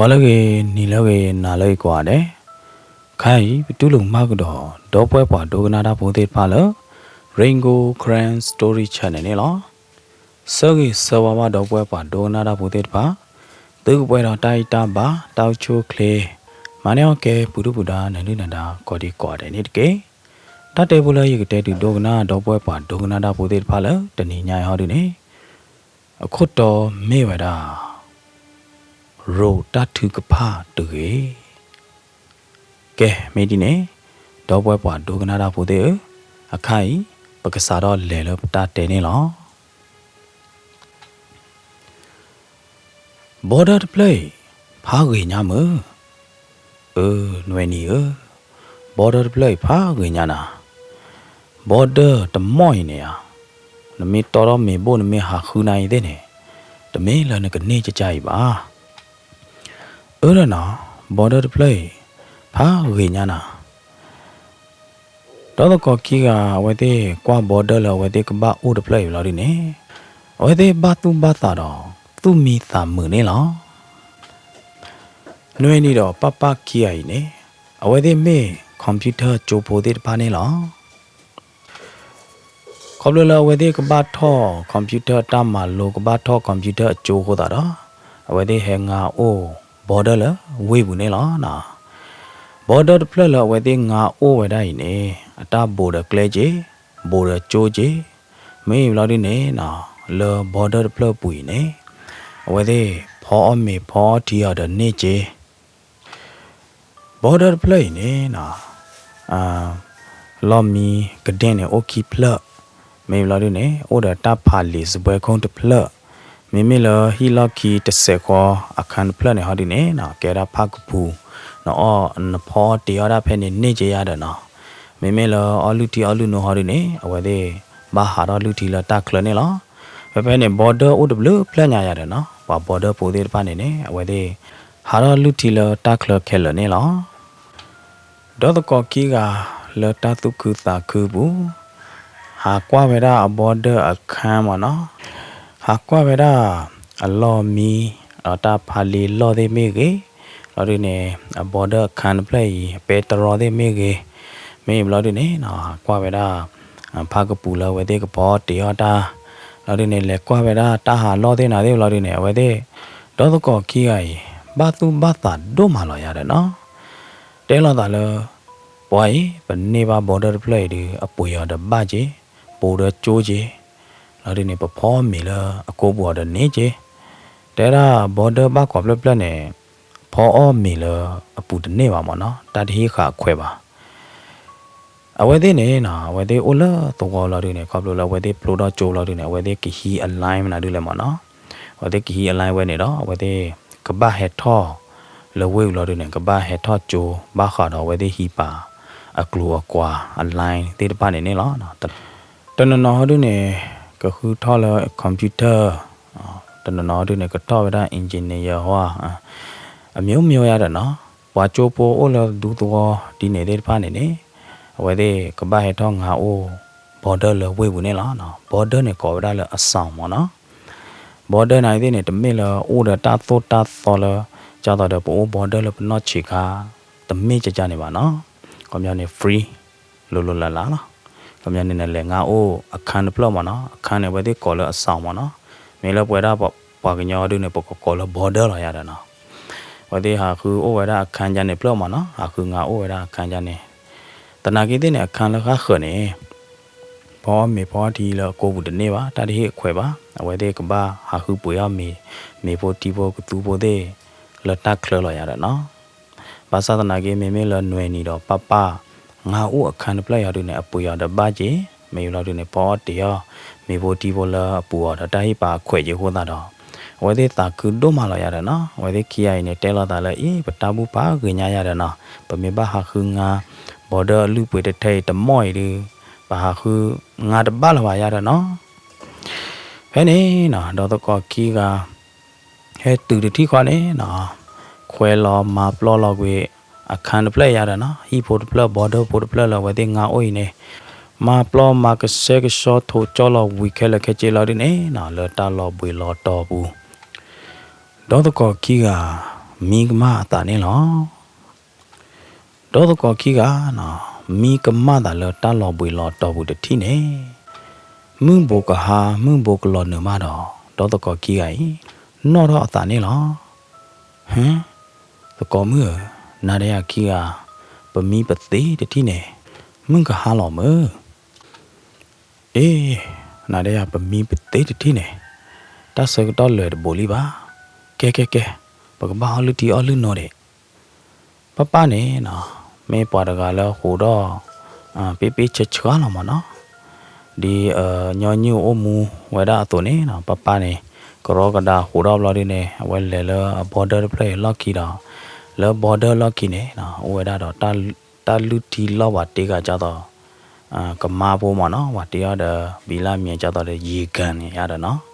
ပှၤလၢအဂ့ၤ နံၤလၢအဂ့ၤ နၤလၢအဂ့ၤကိးဂၤဒဲး, ခဲအံၤ ပတူၢ်လိာ်မုာ်ကဒီး ဒီပုၢ်ဝဲၢ်ပှၤဒိကနၣ်တၢ်ဖိသ့ၣ်တဖၣ်လၢ Rain Gold Karen Story Channel န့ၣ်လီၤ. ဆၢဂ့ၤဆၢဝါဘၣ်ဒီပုၢ်ဝဲၢ်ပှၤဒိကနၣ်တၢ်ဖိသ့ၣ်တဖၣ်, သုကပှဲၤဒီးတၢ်အံၣ်တၢ်ဘါ တၢ်အိၣ်ဆူၣ်အိၣ်ချ့, မၤန့ၢ်အီၣ်ကဲ ပူၤဒုၣ်ပူၤဒါ နၢၤဒုၣ်နၢၤဒါ ကိးဒံကိးဂၤဒဲးန့ၣ်တက့ၢ်. တၢ်တဲဖိလၢယကတဲဒုးဒိကနၣ် ဒီပုၢ်ဝဲၢ်ပှၤဒိကနၣ်တၢ်ဖိသ့ၣ်တဖၣ်လၢ တနံၤညါအံၤဟီဒုန့ၣ်, အခိၣ်တီမ့ၢ်ဝဲဒၣ် ရိးတၢ်ထုကဖၣ်တဂ့ၤ. ကဲ မ့ၢ်ဒ်န့ၣ်, ဒီပုၢ်ဝဲၢ်ပှၤဒိကနၣ်တၢ်ဖိသ့ၣ်ဧၢ, အခါအံၤ ပကစးထီၣ်လဲၤလၢပတၢ်တဲန့ၣ်လီၤ. ဘီဒၢတဖျၢၣ်အံၤ ဖးဂ့ၤညါမုၢ်, အၢ နွဲၣ်နံၤဧၢ, ဘီဒၢတဖျၢၣ်အံၤ ဖးဂ့ၤညါနၤ, ဘီဒၢတမီၢ်အံၤန့ၣ်ဧါ, နမ့ၢ်တီထီၣ်မ့ၤဘိၣ် နမ့ၢ်ဟးဃုနၤအံၤသ့ၣ်န့ၣ်, တမ့ၢ်လၢနကန့ၢ်ကကါအံၤဘၣ်. အၢ ဒီးနီၤ, ဘီဒၢတဖျၢၣ်အံၤ ဖးဂ့ၤညါနၤ. ဒီးသကိးခံဂၤ အဝဲသ့ၣ်ကွၢ်ဘီဒၢလၢအဝဲသ့ၣ်ကဘၣ်အိၣ်တဖျၢၣ်အံၤလီၤဒုန့ၣ်, အဝဲသ့ၣ်ဘၣ်သူၣ်ဘၣ်သးဒီး သူၣ်မံသးမုာ်န့ၣ်လီၤ. နွဲၣ်နံၤဒီးပၢ်ပၢ်ခံဂၤအံၤန့ၣ်, အဝဲသ့ၣ်မ့ၢ် computer ကၠိဖိသ့ၣ်တဖၣ်န့ၣ်လီၤ. ခီဖျိလၢအဝဲသ့ၣ်ကဘၣ်ထီၣ် computer တၢ်မၤလိ ကဘၣ်ထီၣ် computer အကၠိအဃိသတးဒီး, အဝဲသ့ၣ်ဟဲငါအိၣ်ဘီဒၢလၢဝ့ၢ်ပူၤန့ၣ်လီၤ. ဘီဒၢတဖျၢၣ်လၢအဝဲသ့ၣ်ငါအိၣ်ဝဲဒၣ်အံၤန့ၣ်, အတၢ်ဘူးဒီးကျဲက့ၤ, ဘူးဒီးကၠိက့ၤ, မ့ၢ်ဘျီဒုန့ၣ်, လၢဘီဒၢတဖျၢၣ်ပူၤအံၤန့ၣ်, အဝဲသ့ၣ်ဖီအီၣ်မ့ၤဖီအီၣ်ထံအီၤဒီးန့ၢ်က့ၤ ဘီဒၢတဖျၢၣ်အံၤန့ၣ်, လီၢ်မံကဒ့ၣ်န့ၣ်အိၣ်ခံဖျၢၣ်, မ့ၢ်ဘျီဒုန့ၣ် အိၣ်ဒီးတၢ်ဖးလံာ်စပွဲခိၣ်တဖျၢၣ်, မ့မ့ၢ်လၢဟံၣ်လီၢ်ခံတစဲးဃီအခန်းတဖျၢၣ်န့ၣ်ဟီဒုန့ၣ် ကဲဒၣ်ဖၣ်ကပူၤ, နအီၣ်နဖီအီၣ်တ့ၤအီၣ်ဒၣ်ဖဲန့ၣ်န့ၢ်က့ၤယၤဒီးနီၤ, မ့မ့ၢ်လၢအီၣ်လုၢ်ထံအီၣ်လုၢ်နိဟီဒုန့ၣ် အဝဲသ့ၣ်ဘၣ်ဟးထီၣ်လုၢ်ထံလၢတၢ်ချၢန့ၣ်လီၤ. ဖဲဖဲန့ၣ် ဘီဒၢအိၣ်တဘျုးဖျၢၣ်ညါယၤဒီးနီၤ, ပှၤဘီဒၢဖိသ့ၣ်တဖၣ်န့ၣ်န့ၣ် အဝဲသ့ၣ်ဟးထီၣ်လုၢ်ထံလၢတၢ်ချၢခဲလၢာ်န့ၣ်လီၤ. ဒီးသကိးခံဂၤလၢတၢ်သူၣ်ခုသးခုပူၤ, ဟးကွၢ်ဝဲဒၣ်အဘီဒၢအခန်းမ့ၢ်နီၤ, ဟးကွၢ်ဝဲဒၣ်အလီၢ်မံ, ဒီးတၢ်ဖးလံာ်လီၢ်သ့ၣ်မ့ၢ်ဂ့ၤ, ဘျီဒုန့ၣ် အဘီဒၢအခန်းတဖျၢၣ်အံၤ အပဲတြီသ့ၣ်မ့ၢ်ဂ့ၤ, မ့ၢ်ဘျီဒုန့ၣ် ဟးကွၢ်ဝဲဒၣ် ဖၣ်ကပူၤလၢအဝဲသ့ၣ်ကဖီတ့ၤအီၣ်တၢ်, ဘျီဒုန့ၣ် လဲၤကွၢ်ဝဲဒၣ်တၢ်ဟးလီၢ်သ့ၣ်နၤသ့ၣ်ဘျီဒုန့ၣ် အဝဲသ့ၣ် ဒီးသကိးခံဂၤအံၤ ဘၣ်သူၣ်ဘၣ်သးဒိၣ်မးလီၤယၤဒီးနီၤ, တဲလိာ်သးလၢ ပှၤအံၤ ပန့ၢ်ဘၣ်ဘီဒၢတဖျၢၣ်အံၤဒီး အပှ့ၤအီၤဒီးဘၣ်က့ၤ, ဘူးဒီးကၠိက့ၤ, ဘျီဒုန့ၣ် ပဖီအီၣ်မ့ၤလၢအကိာ်ပူၤအီၤဒီးန့ၢ်က့ၤ, တဲဒၣ်ဘီဒၢဘၣ်ကွၢ်ဖျၢၣ်ဖျၢၣ်န့ၣ် ဖီအီၣ်မ့ၤလၢအပူၤတန့ၢ်ဘၣ်မ့ၢ်နီၤ, တၢ်တဟ့ၣ်ဃာ်အခွဲးဘၣ်. အဝဲသ့ၣ်န့ၣ်နီၤ, အဝဲသ့ၣ်အိၣ်လၢသဝီလီၤဒုန့ၣ် ခီဖျိလၢအဝဲသ့ၣ်ဖျိထီၣ်ကၠိလီၤဒုန့ၣ် အဝဲသ့ၣ်ကဟံးအ line မနုၤဒုလဲၣ်မ့ၢ်နီၤ, အဝဲသ့ၣ်ကဟံးအ line ဝဲန့ၣ်ဒီး အဝဲသ့ၣ်ကဘၣ်ဟဲထီၣ်လၢဝ့ၢ်ပူၤလီၤဒုန့ၣ် ကဘၣ်ဟဲထီၣ်ကၠိ ဘၣ်ဃးဒီးအဝဲသ့ၣ်ဟံးပာ်အကျိၤအကွာ်အ line သ့ၣ်တဖၣ်န့ၣ်န့ၣ်လီၤ. တနီၤနီၤဟီဒုန့ၣ် ကဃုထီၣ်လၢ computer, တနီၤနီၤဟီဒုန့ၣ် ကထီၣ်ဝဲဒၣ် engineer ဟီ, အမျိုးမျိုး ယၤဒီးနီၤ, ပှၤကၠိဖိအိၣ်လၢဒူသဝီဒ်န့ၣ်သ့ၣ်တဖၣ်န့ၣ်န့ၣ် အဝဲသ့ၣ်ကဘၣ်ဟဲထီၣ်ငါအိၣ် ဘီဒၢလၢဝ့ၢ်ပူၤန့ၣ်လီၤ. ဘီဒၢန့ၣ်ကိးဝဲဒၣ်လၢအဆောင်မ့ၢ်နီၤ, ဘီဒၢန့ၣ်သ့ၣ်န့ၣ် တမ့ၢ်လၢအိၣ်ဒီးတၢ်သိၣ်တၢ်သီလၢ ကၢ်သိးဒီးပအိၣ်ဘီဒၢလၢပနီၢ်ဆံးခါ တမ့ၢ်ကကန့ၣ်ဘၣ်နီၤ, ခီပညီန့ၣ် free လိၤလိၤလးလးလီၤ. ခီပညီန့ၣ် နလဲၤငါအိၣ်အခန်းတဖျၢၣ်မ့ၢ်နီၤ, အခန်းန့ၣ် အဝဲသ့ၣ်ကိးလၢအဆောင်မ့ၢ်နီၤ, မ့ၢ်လၢပဝဲဒၣ်ပှၤကညီဒုန့ၣ် ပကကိးလၢဘီဒၢလီၤယၤဒီးနီၤ, အဝဲသ့ၣ်ဟးဃုအိၣ်ဝဲဒၣ်အခန်းကန့ၣ်ဖျၢၣ်မ့ၢ်နီၤ, ဟးဃုငါအိၣ်ဝဲဒၣ်အခန်းကန့ၣ်, သနာ်က့သ့ၣ်န့ၣ် အခန်းလၢဃၣ်ဃၢၤန့ၣ် ဖီအီၣ်မ့ၤဖီအီၣ်ထံလၢအကိာ်ပူၤတန့ၢ်ဘၣ်, တၢ်တဟ့ၣ်အခွဲးဘၣ်, အဝဲသ့ၣ်ကဘၣ်ဟးဃုပှ့ၤအီၣ်မ့ၤ, မ့ၤဖိထံဖိကသူဖိသ့ၣ် လၢတၢ်ချၢလီၤယၤဒီးနီၤ. ဘၣ်ဆၣ်သနာ်က့ မ့မ့ၢ်လၢနွဲၣ်နံၤဒီးပၢ်ပၢ် ငါအိၣ်အခန်းတဖျၢၣ်ယၤဒုန့ၣ် အပှ့ၤအီၤဒီးဘၣ်က့ၤ, မ့ၢ်ဘျီဒုန့ၣ် ဖီအီၣ်တ့ၤအီၣ် မ့ၤဖိထံဖိလၢအပူၤအီၤဒီးတၢ်ဟ့ၣ်ပာ်အခွဲးက့ၤအဃိသတးဒီး အဝဲသ့ၣ်သးခုဒိၣ်မးလီၤယၤဒီးနီၤ. အဝဲသ့ၣ်ခံဂၤအံၤန့ၣ် တဲလိာ်သးလၢအံၤ ပတၢ်ဘူၣ်ဖးဂ့ၤညါယၤဒီးနီၤ, ပမ့ၢ်ဘၣ်ဟးဃုငါ ဘီဒၢအလုၢ်ပှ့ၤတထဲအံၤတမီၢ်အံၤဒု ပဟးဃုငါတဘၣ်လၢၤဘၣ်ယၤဒီးနီၤ. ဖဲန့ၣ်နီၤ ဒီးသကိးခံဂၤ ဟဲတုၤတထံၣ်ဃီန့ၣ်နီၤ, ခွဲးလီၤမၤပျီလီၤကွံာ် အခန်းတဖျၢၣ်ယၤဒီးနီၤ, ဟံၣ်ဖိတဖျၢၣ် ဘီဒၢဖိတဖျၢၣ်လၢအဝဲသ့ၣ်ငါအိၣ်အံၤန့ၣ်, မၤပျီမၤကဆှဲကဆှီထိးကၠီလီၤဝံၤခဲလၢာ်ခဲဆ့လီၤဒုန့ၣ်နီၤ, လၢတၢ်လီၤဘှံးလီၤတီၤပူၤ ဒီးသကိးခံဂၤ မံကမၣ်အသးန့ၣ်လီၤ. ဒီသကိးခံဂၤနီၤ, မံကမၣ်သးလၢတၢ်လီၤဘှံးလီၤတီၤပူၤတထံၣ်န့ၣ်, မုၢ်ဘိးကဟါ မုၢ်ဘိးကလီၤနုာ်မးဒီး ဒီသကိးခံဂၤအံၤ နီၣ်ထီၣ်အသးန့ၣ်လီၤ. ဟ့, သကိးမုၣ်ဧၢ, နၤဒီးယၤခံဂၤ ပမံပသ့တထံၣ်န့ၣ် မုၢ်ကဟါလီၤမုၢ်. အ့, နၤဒီးယၤပမံပသ့တထံၣ်န့ၣ် တၢ်ဆၢကတီၢ်လၢာ်တဘူးလံဘၣ်. ကဲကဲကဲ, ပကဘၣ်အီၣ်လုၢ်ထံအီၣ်လုၢ်နိဒီး ပၢ်ပၢ်န့ၣ်နီၤ, မ့ၢ်ပှၤတဂၤလၢဟူးဒီး ပ့ပ့ဆၢဆၢလီၤမးနီၤ, ဒ်ညီနုၢ်အိၣ်မူဝဲဒၣ်အသိးန့ၣ်နီၤ, ပၢ်ပၢ်န့ၣ် ကရီကဒါဟူးဒီးဘျီဒုန့ၣ် အဝဲလဲၤလၢအ border တဖျၢၣ်အံၤလီၢ်ခံဒီး လၢ border လီၢ်ခံန့ၣ်နီၤ အိၣ်ဝဲဒၣ်ဒီး တၢ်လုၢ်ထံလီၢ်ပှၤတ့ဂၤကၢ်သိး ကမါဖိမးနီၤ, ပှၤတ့အီၤဒီး ဘံလၢမံၤကၢ်သိးဒီး ယံၤကၣ်န့ၣ်ယါဒီးနီၤ,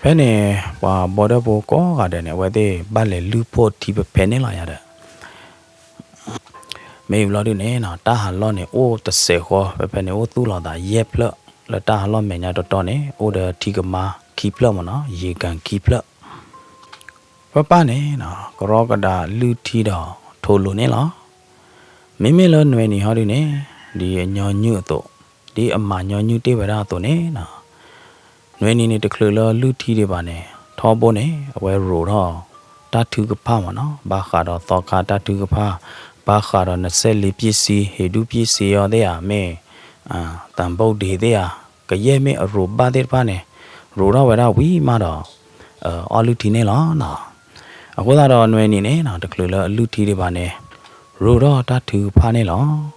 ဖဲန့ၣ် ပှၤ border ဖိကိးဂၤဒဲးန့ၣ် အဝဲသ့ၣ်ဘၣ်လဲၤလုၢ်ဖိးထံဖဲဖဲန့ၣ်လီၤယါဒီး မ့ၢ်ဘျီဒုန့ၣ်နီၤ, တၢ်ဟးလီၢ်န့ၣ် အိၣ်တစဲးဃီ ဖဲဖဲန့ၣ် အိၣ်သူၣ်လီၤသးယဲၢ်ဖျၢၣ်, လၢတၢ်ဟးလီၢ်မဲာ်ညါတတီၤန့ၣ် အိၣ်ဒီးထံကမါခံဖျၢၣ်မးနီၤ, ယံၤကၣ်ခံဖျၢၣ်. ပၢ်ပၢ်န့ၣ်နီၤ ကရီကဒါလုၢ်ထံဒီးထိးလိာ်န့ၣ်လီၤ. မ့မ့ၢ်လၢနွဲၣ်နံၤဟီဒုန့ၣ် ဒ်အညီနုၢ်အသိး, ဒ်အမၤညီနုၢ်တ့ၢ်ဝဲဒၣ်အသိးန့ၣ်နီၤ, နွဲၣ်နံၤန့ၣ် တချုးလၢလုၢ်ထံဒံးဘၣ်န့ၣ် ထီဘိန့ၣ် အဝဲရိးထီၣ် တၢ်ထုကဖၣ်မးနီၤ, ဘၣ်ဃးဒီးသီခါတၢ်ထုကဖၣ်, ဘၣ်ဃးဒီးနစဲးလ့ပ့ၣ်စံ ဟ့ၣ်ဒူၣ်ပ့ၣ်စံအီၤသ့ၣ်ဧါ, မ့ၢ် သံဗုံးဒံးသ့ၣ်ဧါ, ကယဲၢ်မ့ၢ်အရိးဘၣ်သ့ၣ်တဖၣ်န့ၣ် ရိးထီၣ်ဝဲဒၣ်ဝံၤမးဒီး အီၣ်လုၢ်ထံန့ၣ်လီၤနီၤ. အဃိသတးဒီးနွဲၣ်နံၤန့ၣ်နီၤ တချုးလၢအလုၢ်ထံဒံးဘၣ်န့ၣ် ရိးထီၣ်တၢ်ထုကဖၣ်န့ၣ်လီၤ.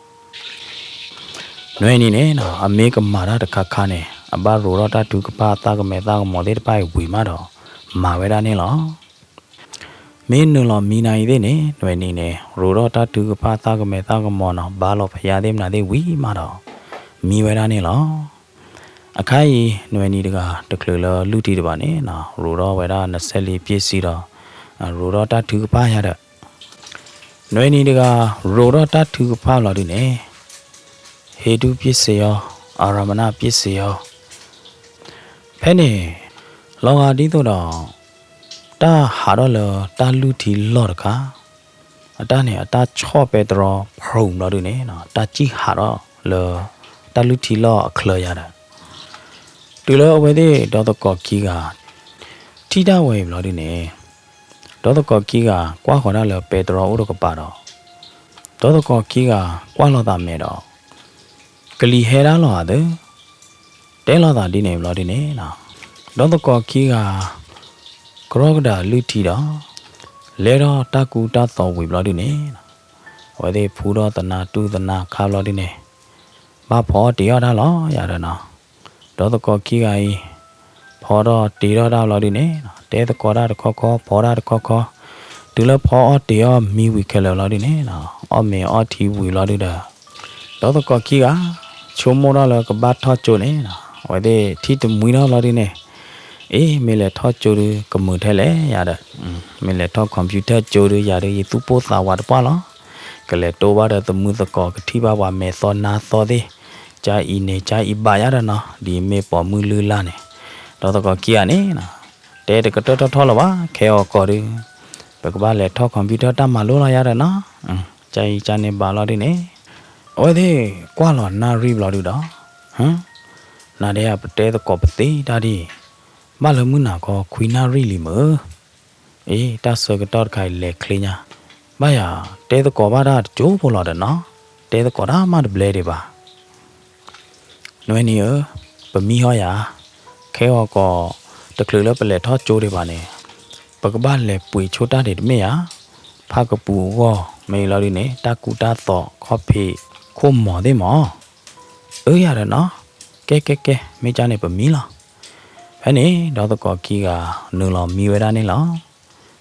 နွဲၣ်နံၤန့ၣ်နီၤ အမ့ၢ်ကမၤတၢ်တခါခါန့ၣ် အဘၣ်ရိးထီၣ်တၢ်ထုကဖၣ်သးကမဲာ်သးကမီၤသ့ၣ်တဖၣ်အံၤဝံၤမးဒီး မၤဝဲဒၣ်န့ၣ်လီၤ. မ့ၢ်နုာ်လီၤမံနၤအံၤသ့ၣ်န့ၣ် နွဲၣ်နံၤန့ၣ် ရိးထီၣ်တၢ်ထုကဖၣ်သးကမဲာ်သးကမီၤနီၤ ဘါလီၤဖယါသ့ၣ်မနုၤသ့ၣ်ဝံၤမးဒီး မံဝဲဒၣ်န့ၣ်လီၤ. အခါအံၤ နွဲၣ်နံၤတဂၤ တချုးလၢလုၢ်ထံဒံးဘၣ်န့ၣ်နီၤ ရိးထီၣ်ဝဲဒၣ်နစဲးလ့ပ့ၣ်စံဒီး ရိးထီၣ်တၢ်ထုကဖၣ်ယါဒီး နွဲၣ်နံၤတဂၤ ရိးထီၣ်တၢ်ထုကဖၣ်လီၤဒုန့ၣ် ဟ့ၣ်ဒူၣ်ပ့ၣ်စံအီၤ, အၤရမနၢ်ပ့ၣ်စံအီၤ, ဖဲန့ၣ် လီၤဂာ်ဒ်သိးဒီး တၢ်ဟးထီၣ်လၢတၢ်လုၢ်ထံလီၢ်တခါ, အတၢ်န့ၣ် အတၢ်ဆီၣ်ပဲတြီဖုၣ်ဘျီဒုန့ၣ်နီၤ တၢ်စံၣ်ဟးထီၣ်လၢ တၢ်လုၢ်ထံလီၢ်အချၢယါဒီး တုၤလၢအဝဲသ့ၣ်ဒီသကိးခံဂၤ ထံၣ်တၢ်ဝဲအံၤဘျီဒုန့ၣ် ဒီသကိးခံဂၤ ကွၢ်ဃီၤတၢ်လၢပဲတြီအိၣ်တကပၤဒီး ဒီသကိးခံဂၤကွၢ်လိာ်သးမဲာ်ဒီး ကလံၤဟဲဒၣ်လီၤဧါသၢ, တဲလိာ်သးဒ်န့ၣ်ဘျီဒုန့ၣ် ဒီသကိးခံဂၤ ကရီကဒါလုၢ်ထံဒီး လဲၤထီၣ်တၢ်ကူတၢ်သိးဝံၤဘျီဒုန့ၣ် အဝဲသ့ၣ်ဖူထီၣ်သနါတူၢ်သနါခါဘျီဒုန့ၣ် ဘၣ်ဖီအီၣ်တ့ၤအီၣ်တၢ်လီၤယၤဒီးနီၤ, ဒီသကိးခံဂၤအံၤ ဖီထီၣ်တ့ၤထီၣ်တၢ်ဘျီဒုန့ၣ် တဲသကိးတၢ်တခီခီ ဖီတၢ်တခီခီ, တုၤလၢဖီအီၣ်တ့ၤအီၣ်မံဝံၤခဲလၢာ်ဘျီဒုန့ၣ် အီၣ်မ့ၤအီထံဝံၤဘျီဒုဒီး ဒီသကိးခံဂၤ ဆိကမိၣ်ထီၣ်လၢကဘၣ်ထီၣ်ကၠိန့ၣ် အဝဲသ့ၣ်ထံၣ်တမှံထီၣ်ဘျီဒုန့ၣ် အ့ မ့ၢ်လဲၤထီၣ်ကၠိဒု ကမုာ်ထဲလဲၣ်ယၤဒီး မ့ၢ်လဲၤထီၣ် computer ကၠိဒု ယၤဒီး ယသူၣ်ပိၢ်သးဝးတပှၢ်လီၤ. ကလဲၤတိၢ်ဘၣ်ဒီးသမုသကိး ကထံၣ်ဘၣ်ပှၤမဲာ်သီနါသီသ့ၣ်, ကၢအံၤန့ၣ် ကၢအံၤဘၣ်ယၤဒီးနီၤ, ဒ်မ့ၢ်ပိာ်မုၣ်လုၢ်လၢ်န့ၣ်, ဒီသကိးခံဂၤန့ၣ် တဲတကတၢၢ်ထီၣ်ထီၣ်လၢၤဘၣ်, ခဲအံၤကီးဒု ပကဘၣ်လဲၤထီၣ် computer တၢ်မၤလိလီၤယၤဒီးနီၤ, ကၢအံၤကၢန့ၣ်ဘၣ်လီၤဒုန့ၣ် အဝဲသ့ၣ်ကွၢ်လီၤနၣ်ရံၣ်ဘျီဒုဒီး, နၤဒဲးဧါ ပတဲသကိးပသ့တၢ်ဒ်အံၤ, ဘၣ်လၢမုၢ်နၤခီခွံနၣ်ရံၣ်လံမုၢ်, အ့ တၢ်ဆၢကတီၢ်တခါအံၤလဲၤချ့ညါ, ဘၣ်ယၤ တဲသကိးဘၣ်တၢ်တကၠိဖိလီၤဒီးနီၤ, တဲသကိးတၢ်မးတဘျဲဒံးဘၣ် နွဲၣ်နံၤဧၢ, ပမံဟီယၤ, ခဲဂီၤကီး တချုးလၢပလဲၤထီၣ်ကၠိဒံးဘၣ်န့ၣ်, ပကဘၣ်လဲၤပှ့ၤဆိတၢ်ဒံးတမ့ၢ်ဧါ, ဖးကပူၤအဂီၢ် မ့ၢ်လီၤဒုန့ၣ် တၢ်ကူတၢ်သိးခီၣ်ဖံးခိၣ်မီၤသ့ၣ်မီၤ, အၢယၤဒီးနီၤ, ကဲကဲကဲ မ့ၢ်ကၢန့ၣ်ပမံလီၤ. ဖဲန့ၣ် ဒီသကိးခံဂၤ နုာ်လီၤမံဝဲဒၣ်န့ၣ်လီၤ.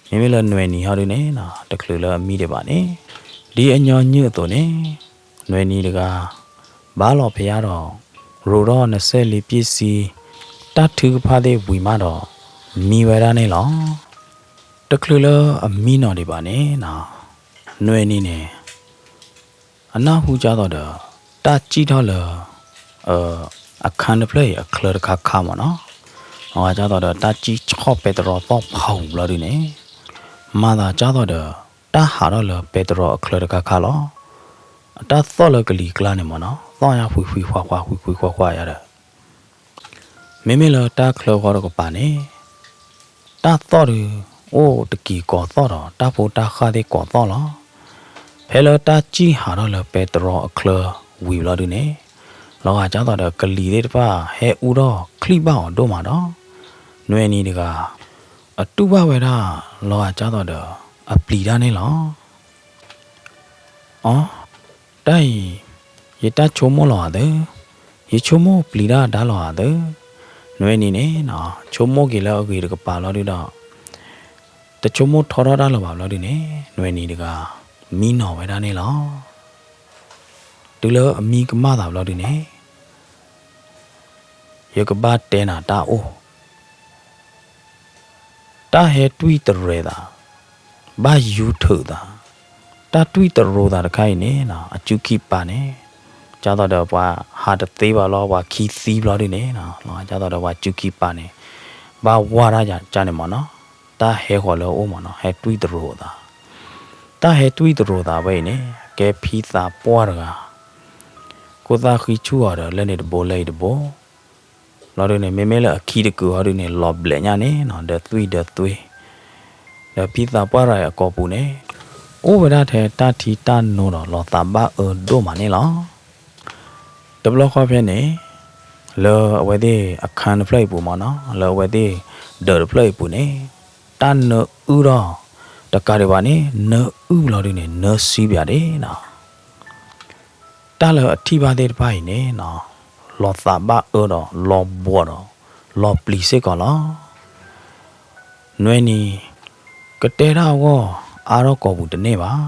မ့မ့ၢ်လၢနွဲၣ်နံၤဟီဒုန့ၣ် တချုးလၢအမံဒံးဘၣ်န့ၣ်, ဒ်အညီနုၢ်အသိးန့ၣ် နွဲၣ်နံၤတဂၤ ဘါလီၤဖယါဒီး ရိးထီၣ်နစဲးလ့ပ့ၣ်စံ တၢ်ထုကဖၣ်သ့ၣ်ဝံၤမးဒီး မံဝဲဒၣ်န့ၣ်လီၤ. တချုးလၢအမံနီၤဒံးဘၣ်န့ၣ် နွဲၣ်နံၤန့ၣ် အနၢ်ဟူကၢ်သိးဒီး တၢ်စံၣ်ထီၣ်လၢ အခန်းတဖျၢၣ်အံၤအချၢတခါခါမ့ၢ်နီၤ, အဝဲကၢ်သိးဒီးတၢ်စံၣ်ဆီၣ်ပဲတြီသီၣ်ဖးဘျီဒုန့ၣ်, မၤသးကၢ်သိးဒီး တၢ်ဟးထီၣ်လၢပဲတြီအချၢတခါခါလီၤ. အတၢ်သီၣ်လၢကလံၤကျါန့ၣ်မ့ၢ်နီၤ သီၣ်ညါ ဖှံဖှံခွါခွါ ဖှံဖှံခွါခွါယၤဒီး မ့မ့ၢ်လၢတၢ်ချၢဃီတကပၤန့ၣ် တၢ်သီၣ်ဒုး အိၣ်တကံၤကိးသီၣ်ဒီး တၢ်ဖိတၢ်ဃၢ်သ့ၣ်ကိးသီၣ်လီၤ. ဖဲလၢတၢ်စံၣ်ဟးထီၣ်လၢပဲတြီအချၢဝံၤဘျီဒုန့ၣ် လီၤဂာ်ကၢ်သိးဒီးကလံၤသ့ၣ်တဖၣ် ဟဲအူထီၣ်ချံၣ်ဘၣ်အီၤဒိၣ်မးဒီး နွဲၣ်နံၤတဂၤ အတူၢ်ဘၣ်ဝဲဒၣ် လီၤဂာ်ကၢ်သိးဒီး အပျံၤတၢ်န့ၣ်လီၤ. အ တၢ်အံၤ ယတၢ်ဆိကမိၣ်လီၤဧါသၢ, ယဆိကမိၣ်ပျံၤတၢ်ဒါလီၤဧါသၢ, နွဲၣ်နံၤန့ၣ်နီၤ ဆိကမိၣ်က့ၤလၢအဂ့ၤတကပၤလီၤဒုဒီး တဆိကမိၣ်ထီထီၣ်တၢ်လၢၤဘၣ်ဘျီဒုန့ၣ် နွဲၣ်နံၤတဂၤ မံနီၤဝဲဒၣ်န့ၣ်လီၤ. တုၤလၢအမံကမၣ်သးဘျီဒုန့ၣ် ယကဘၣ်တဲနၤတၢ်အိၣ် တၢ်ဟဲတွံၢ်တရဲၤသး, ဘၣ်ယူၤထုးသး, တၢ်တွံၢ်တရိၤသးတခါအံၤန့ၣ်နီၤ အစုခံပာ်န့ၣ် ကၢ်သိးဒီးပှၤဟးတသ့ဘၣ်လီၤ ပှၤခံသံဘျီဒုန့ၣ်နီၤ လီၤဂာ်ကၢ်သိးဒီးပှၤစုခံပာ်န့ၣ် ဘၣ်ဝါတၢ်ယၤကၢ်န့ၣ်မ့ၢ်နီၤ တၢ်ဟဲဃီၤလၢအအိၣ်မ့ၢ်နီၤ ဟဲတွံၢ်တရိၤသး, တၢ်ဟဲတွံၢ်တရိၤသးဝဲအံၤန့ၣ် ကဲဖံသးပှၢ်တဂၤ ခိၣ်သၣ်ဃံဆူၣ်အီၤဒီး လၢန့ၣ်တဘိလၢအံၤတဘိ လီၤဒုန့ၣ် မ့မ့ၢ်လၢအခံတကုာ်ဟီဒုန့ၣ် လီၤဘျဲးညါန့ၣ်နီၤ ဒီးသွံၣ်ဒီးသွ့, ဒီးဖံသးပှၢ်တဂၤအံၤအကိာ်ပူၤန့ၣ် အိၣ်ဝဲဒၣ်ထဲတၢ်ထံတၢ်နိဒီးလီၤသးဘၣ်အၢဒိၣ်မးန့ၣ်လီၤ. တဘျီဃီဖဲန့ၣ် လၢအဝဲသ့ၣ်အခန်းတဖျၢၣ်အံၤပူၤမ့ၢ်နီၤ လၢအဝဲသ့ၣ်ဒၢးတဖျၢၣ်အံၤပူၤန့ၣ် တၢ်နၢအုၣ်ထီၣ် တကးဒံးဘၣ်န့ၣ် နၢအုၣ်ဘျီဒုန့ၣ် နၢဆံးပၠးဒၣ်နီၤ တၢ်လၢအထံၣ်ဘၣ်သ့ၣ်တဖၣ်အံၤန့ၣ်နီၤ လီၤသးဘၣ်အၢဒီး လီၤဘှီးဒီး လီၤပျံၤစ့ၢ်ကီးလီၤ. နွဲၣ်နံၤ ကတဲတၢ်အဂီၢ်အါထီၣ်ကိာ်ပူၤတန့ၢ်ဘၣ်.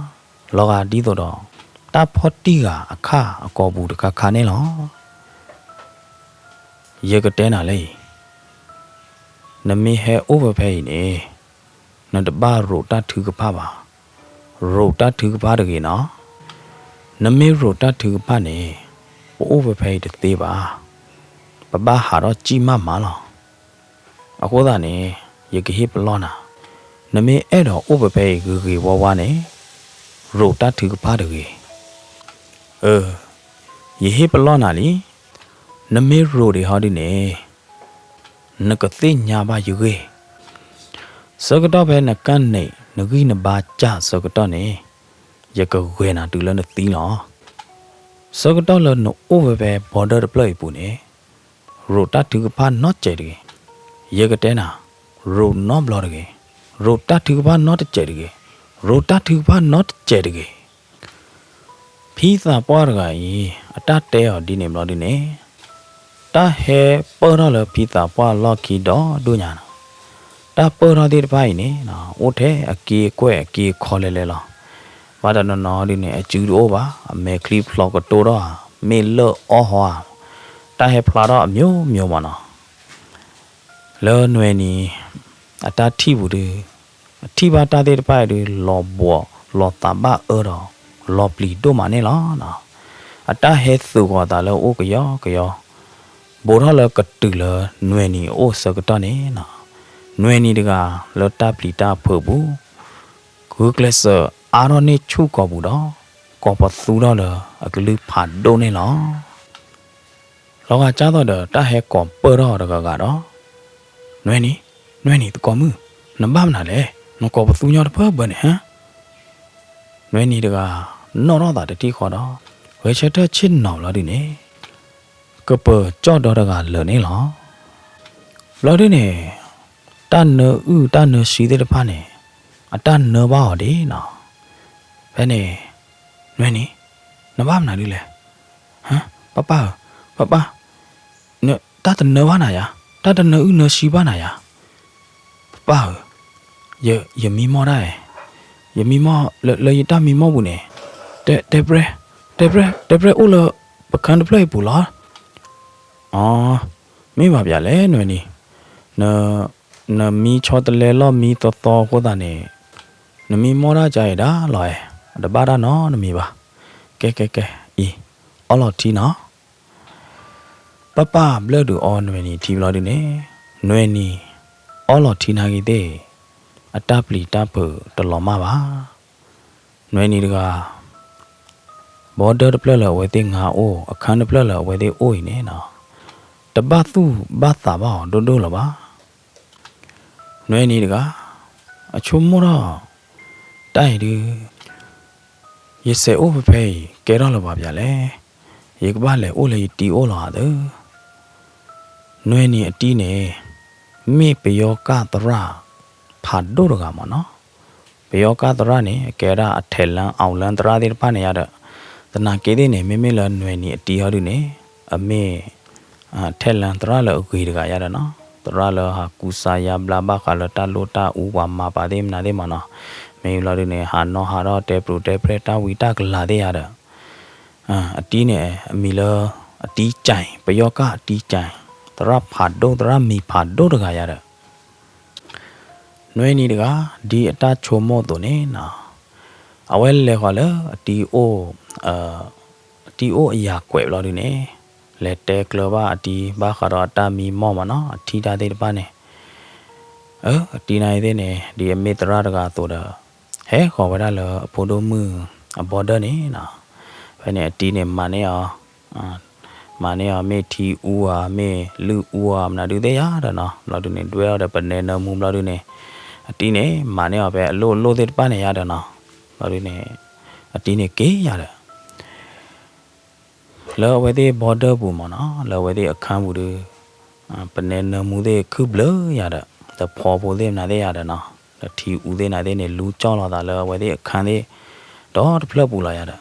လီၤဂာ်ဒ်သိးဒီး တၢ်ဖီၣ်တံၢ်ဂၤအခါအကိာ်ပူၤတခါခါန့ၣ်လီၤ. ယကတဲနၤလၢအံၤ, နမ့ၢ်ဟဲအိၣ်ဖဲဖဲအံၤန့ၣ် နတဘၣ်ရိးတၢ်ထုကဖၣ်ဘၣ်. ရိးတၢ်ထုကဖၣ်တဂ့ၤနီၤ. နမ့ၢ်ရိးတၢ်ထုကဖၣ်န့ၣ် ပအိၣ်ဖဲဖဲအံၤတသ့ဘၣ်. ပဘၣ်ဟးထီၣ်ကံၣ်မးမးလီၤ. အဃိသတးန့ၣ် ယကဟ့ၣ်ပလီၢ်နၤ, နမ့ၢ်အဲၣ်ဒိးအိၣ်ဖဲဖဲအံၤဂ့ၤဂ့ၤဝါဝါန့ၣ် ရိးတၢ်ထုကဖၣ်တဂ့ၤ. အၢ ယဟ့ၣ်ပလီၢ်နၤလံ. နမ့ၢ်ရိးဒံးဟီဒုန့ၣ် နကသ့ၣ်ညါဘၣ်ယဂ့ၢ်. ဆၢကတီၢ်ဖဲနကၢ်န့ၣ် နဂံၢ်နဘါစၢ်ဆၢကတီၢ်န့ၣ် ယကဂဲၤနၤတုၤလၢနသံလီၤ. ဆၢကတီၢ်လၢနအိၣ်ဝဲဖဲ border တဖျၢၣ်အံၤပူၤန့ၣ် ရိးတၢ်ထုကဖၣ်နီတစဲးတဂ့ၤ. ယကတဲနၤ, ရိးနီတဘျီတဂ့ၤ. ရိးတၢ်ထုကဖၣ်နီတစဲးတဂ့ၤ. ရိးတၢ်ထုကဖၣ်နီတစဲးတဂ့ၤ. ဖံသးပှၢ်တဂၤအံၤ အတၢ်တဲအီၤဒ်န့ၣ်ဘျီဒုန့ၣ် တၢ်ဟဲပၢၢ်ထီၣ်လၢဖံသးပှၢ်လီၢ်ခံဒီဒိၣ်ညါနီၤ. တၢ်ပၢၢ်ထီၣ်သ့ၣ်တဖၣ်အံၤန့ၣ် အိၣ်ထဲအက့အခီလဲၣ်လဲၣ်လီၤ. ဘၣ်တနီၤနီၤဒုန့ၣ် အစုတအိၣ်ဘၣ်, အမဲာ်ချံဖျိကတိထီၣ်ဧါ, မ့ၢ်လၢအီၣ်ဟီဧါ, တၢ်ဟဲဖျါထီၣ်အမျိုးမျိုးမးနီၤ. လၢနွဲၣ်နံၤ အတၢ်ထံၣ်ပူၤဒု အထံၣ်ဘၣ်တၢ်သ့ၣ်တဖၣ်အံၤဒု လီၤဘှီးလီၤသးဘၣ်အၢဒီး လီၤပျံၤဒိၣ်မးန့ၣ်လီၤ. အတၢ်ဟဲသုးဂီၤသးလၢအအိၣ်ကယီကယီ, ဘူးထီၣ်လၢကတုၤလၢနွဲၣ်နံၤအအိၣ်ဆၢကတီၢ်န့ၣ်နီၤ, နွဲၣ်နံၤတဂၤလၢတၢ်ပျံၤတၢ်ဖုးပူၤ ဂုာ်ကျဲးစၢးအါထီၣ်န့ၢ်ဆူၣ်ကိာ်ပူၤဒီး ကိးပသူထီၣ်လၢအကလုၢ်ဖးဒိၣ်န့ၣ်လီၤ. လီၤဂာ်ကၢ်သိးဒီးတၢ်ဟဲကိးပၢၢ်ထီၣ်တဂၤဂၤဒီး နွဲၣ်နံၤ, နွဲၣ်နံၤသကိးမုၣ်, နဘၣ်မနုၤလဲၣ်, နကိးပသူညီတဖၢဘၢန့ၣ်ဟါ. နွဲၣ်နံၤတဂၤ နီၣ်ထီၣ်သးတထံၣ်ဃီဒီး ဂဲၤဆၢထၢၣ်ဆ့ၣ်နီၤဘျီဒုန့ၣ် ကပၢၤကၠီၣ်ဒီတဂၤလၢာ်န့ၣ်လီၤ. ဘျီဒုန့ၣ် တၢ်နၢအုၣ်တၢ်နၢဆံသ့ၣ်တဖၣ်န့ၣ် အတၢ်နၢဘၣ်အီၤဒ်နီၤ. ဖဲန့ၣ် နွဲၣ်နံၤ, နဘၣ်မနုၤဒ်လဲၣ်. ဟါ, ပၢ်ပၢ်ဧၢ, ပၢ်ပၢ်, တၢ်တနၢဘၣ်နၤယၤ, တၢ်တနၢအုၣ်နၢဆံဘၣ်နၤယၤ. ပၢ်ပၢ်ဧၢ, ယ, ယမံမီၢ်ဒၣ်ဧဲ, ယမံမီၢ်လၢ, လၢယတၢ်မံမီၢ်ပူၤန့ၣ်, တဲ, တဲပြဲ, တဲပြဲ, တဲပြဲအိၣ်လၢပခၢၣ်တဖျၢၣ်အံၤပူၤလီၤ. အီ, မ့ၢ်ဘၣ်ပၠးလဲၣ်နွဲၣ်နံၤ, န, နမံဆီတလဲလီၢ်မံသီသီအဃိသတးန့ၣ်, နမံမီၢ်ဒၣ်ကါအံၤဒၣ်လီၤဧဲ, အတဘၣ်တၢ်နီတမံၤဘၣ်. ကဲကဲကဲ, အံၤ, အီလီၤထံနီၤ. ပၢ်ပၢ်ဘျၢၣ်ဒုးအီနွဲၣ်နံၤထံဘျီဒုန့ၣ်, နွဲၣ်နံၤ အီလီၤထံနာ်က့ၤသ့ၣ်, အတၢ်ပျံၤတၢ်ဖုးတလီၤမၢ်ဘၣ်. နွဲနံၤတဂၤ ဘီဒၢတဖျၢၣ်လၢအဝဲသ့ၣ်ငါအိၣ် အခန်းတဖျၢၣ်လၢအဝဲသ့ၣ်အိၣ်အံၤန့ၣ်နီၤ, တဘၣ်သူၣ်ဘၣ်သးဘၣ်အီၤဒိၣ်ဒိၣ်လၢၤဘၣ်. နွဲနံၤတဂၤ အဆိကမိၣ်ထီၣ် တၢ်အံၤဒုး ယစဲးအိၣ်ဖဲဖဲအံၤ ကဲထီၣ်လၢၤဘၣ်ပၠးလဲၣ်. ယကဘၣ်လဲၤအိၣ်လၢယတံၤအိၣ်လီၤဧါသၢ. နွဲနံၤအတံၤန့ၣ် မ့ၢ်ပယီၤကၣ်သရၣ် ဖးဒိၣ်တဂၤမ့ၢ်နီၤ. ပယီၤကၣ်သရၣ်န့ၣ် အကဲဒၣ်အထဲးလၢ အောင်လံ သရၣ်သ့ၣ်တဖၣ်န့ၣ်ယါဒီး, သနာ်က့သ့ၣ်န့ၣ် မ့မ့ၢ်လၢနွဲနံၤအတံၤဟီဒုန့ၣ် အမ့ၢ် ထဲးလၢ သရၣ်လၢအဂ့ၤတဂၤယါဒီးနီၤ, သရၣ်လၢဟးကူစါယါဘျါဘၣ်ဃးလၢတၢ်လိၣ်တၢ်အူပှၤမၤပာ်သ့ၣ်မနုၤသ့ၣ်မ့ၢ်နီၤ, မ့ၢ်လီၤဒုန့ၣ် ဟးနီၢ်ဟးထီၣ်တဲပျုၤတဲပြဲၢ်တၢ်ဝံတၢ်ကလၤသ့ၣ်ယါဒီး အတံၤန့ၣ် အမံၤလၢ အတံၤကၠဲး ပယီၤကၣ်အတံၤကၠဲး, သရၣ်ဖးဒိၣ် သရၣ်မံၤဖးဒိၣ်တဂၤယါဒီး နွဲနံၤတဂၤ ဒ်အတၢ်ဆိကမိၣ်အသိးန့ၣ်နီၤ, အဝဲလဲၤဃီၤလၢအတံၤအိၣ် အတံၤအိၣ်အယၤကွဲးဘျီဒုန့ၣ်, လဲၤတဲကျၢၤဘၣ်အတံၤ ဘၣ်ဃးဒီးအတၢ်မံမီၢ်မ့ၢ်နီၤ, အထံၣ်တၢ်သ့ၣ်တဖၣ်န့ၣ်, အတံၤနၤအံၤသ့ၣ်န့ၣ် ဒ်အမ့ၢ်သရၣ်တဂၤအသိးဒီး ဟဲဃီၤဝဲဒၣ်လၢအဖိဒိၣ်မုၣ်အဘီဒၢန့ၣ်နီၤ, ဖဲန့ၣ်အတံၤန့ၣ်မၤန့ၢ်အီၤ မၤန့ၢ်အီၤမ့ၢ်ထံအူဧါ မ့ၢ်လုၢ်အူဧါ မနုၤဒုသ့ၣ်ယါဒီးနီၤ, ဘျီဒုန့ၣ် ဒွဲၣ်အီၤဒီးပနဲနၢမူဘျီဒုန့ၣ်, အတံၤန့ၣ် မၤန့ၢ်အီၤဖဲအလိၣ်အလိၣ်သ့ၣ်တဖၣ်န့ၣ်ယါဒီးနီၤ, ဘျီဒုန့ၣ် အတံၤန့ၣ်က့ၤယါဒီး လၢအဝဲသ့ၣ်ဘီဒၢပူၤမ့ၢ်နီၤ, လၢအဝဲသ့ၣ်အခန်းပူၤဒီး ပနဲနၢမူသ့ၣ်ခုၣ်ဘျၢယၤဒီး ဒီးဖီဖိသ့ၣ်မနုၤသ့ၣ်ယၤဒီးနီၤ, ဒီးထံအူသ့ၣ်နၤသ့ၣ်န့ၣ် လူကၠီၣ်လီၤသးလၢအဝဲသ့ၣ်အခန်းသ့ၣ် ဒီတဖျၢၣ်ပူၤလီၤယၤ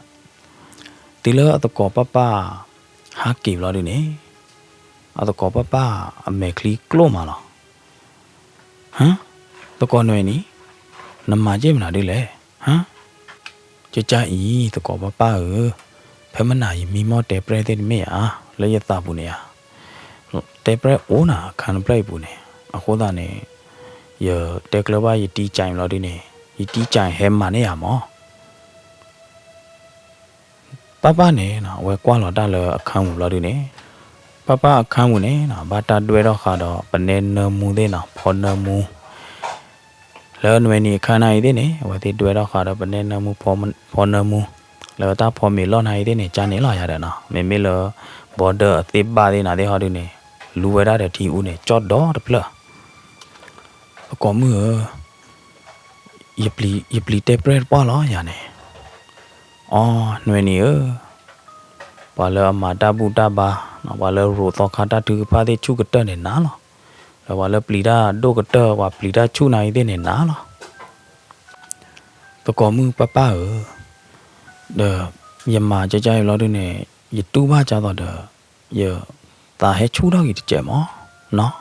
ဒီး တုၤလၢအသကိးပၢ်ပၢ် ဟးက့ၤဘျီဒုန့ၣ်, အသကိးပၢ်ပၢ်အမဲာ်ချံကျိၣ်မးလီၤ. ဟါ, သကိးနွဲနံၤ, နမၤက့ၢ်မနုၤဒုလဲၣ်, ဟါ, ကကါအံၤ သကိးပၢ်ပၢ်ဧၢ, ဖဲမနၤယမံမီၢ်တဲပြဲၢ်သ့ၣ်တမ့ၢ်ဧါ, လၢယသးပူၤန့ၣ်ဧါ, တဲပြဲၢ်အိၣ်နၤအခန်းတဖျၢၣ်အံၤပူၤန့ၣ်, အဃိသတးန့ၣ် ယတဲကျၢၤဘၣ်ယတံၤကၠဲးဘျီဒုန့ၣ်, ယတံၤကၠဲးဟဲမၤန့ၢ်ယၤမး ပၢ်ပၢ်န့ၣ်နီၤ အဝဲကွၢ်လီၤတၢ်လၢအခန်းပူၤဘျီဒုန့ၣ်, ပၢ်ပၢ်အခန်းပူၤန့ၣ်နီၤ ဘၣ်တၢ်ဒွဲၣ်ထီၣ်ဃာ်ဒီးပနဲနၢမူသ့ၣ်နီၤ ဖီနၢမူ, လၢနွဲနံၤအခန်းနၤအံၤသ့ၣ်န့ၣ် အဝဲသ့ၣ်ဒွဲၣ်ထီၣ်ဃာ်ဒီးပနဲနၢမူ ဖီနၢမူ, လၢတၢ်ဖီမ့ၤလီၢ်နၤအံၤသ့ၣ်န့ၣ် ကန့ၣ်လီၤယၤဒီးနီၤ မ့မ့ၢ်လၢ ဘီဒၢအသ့ၣ်ဘၣ်သ့ၣ်နၤသ့ၣ်ဟီဒုန့ၣ် လူဝဲဒၣ်ဒီးထံအူန့ၣ် ကၠီၣ်ဒီတဖျၢၣ် သကိးမုၣ်ဧၢ, ယပျံၤတဲပြဲၢ်တပှၢ်လီၤယၤန့ၣ်, အီ, နွဲနံၤဧၢ, ပှၤလၢအမၤတၢ်ဘူၣ်တၢ်ဘါ, ပှၤလၢရိးသီခါတၢ်ထုကဖၣ်သ့ၣ်ဆူၣ်ကတၢၢ်န့ၣ်နၤလီၤ, ဒီးပှၤလၢပျံၤတၢ်ဒိၣ်ကတၢၢ် ပှၤပျံၤတၢ်ဆူၣ်နၤအံၤသ့ၣ်န့ၣ်နၤလီၤ သကိးမုၣ်ပၢ်ပၢ်ဧၢ, ဒီးယမၤကကါအံၤဘျီဒုန့ၣ် ယတူၢ်ဘၣ်ကသိးဒီး ယသးဟဲဆူၣ်ထီၣ်ဂ့ၤတစဲးမး, နီၤ,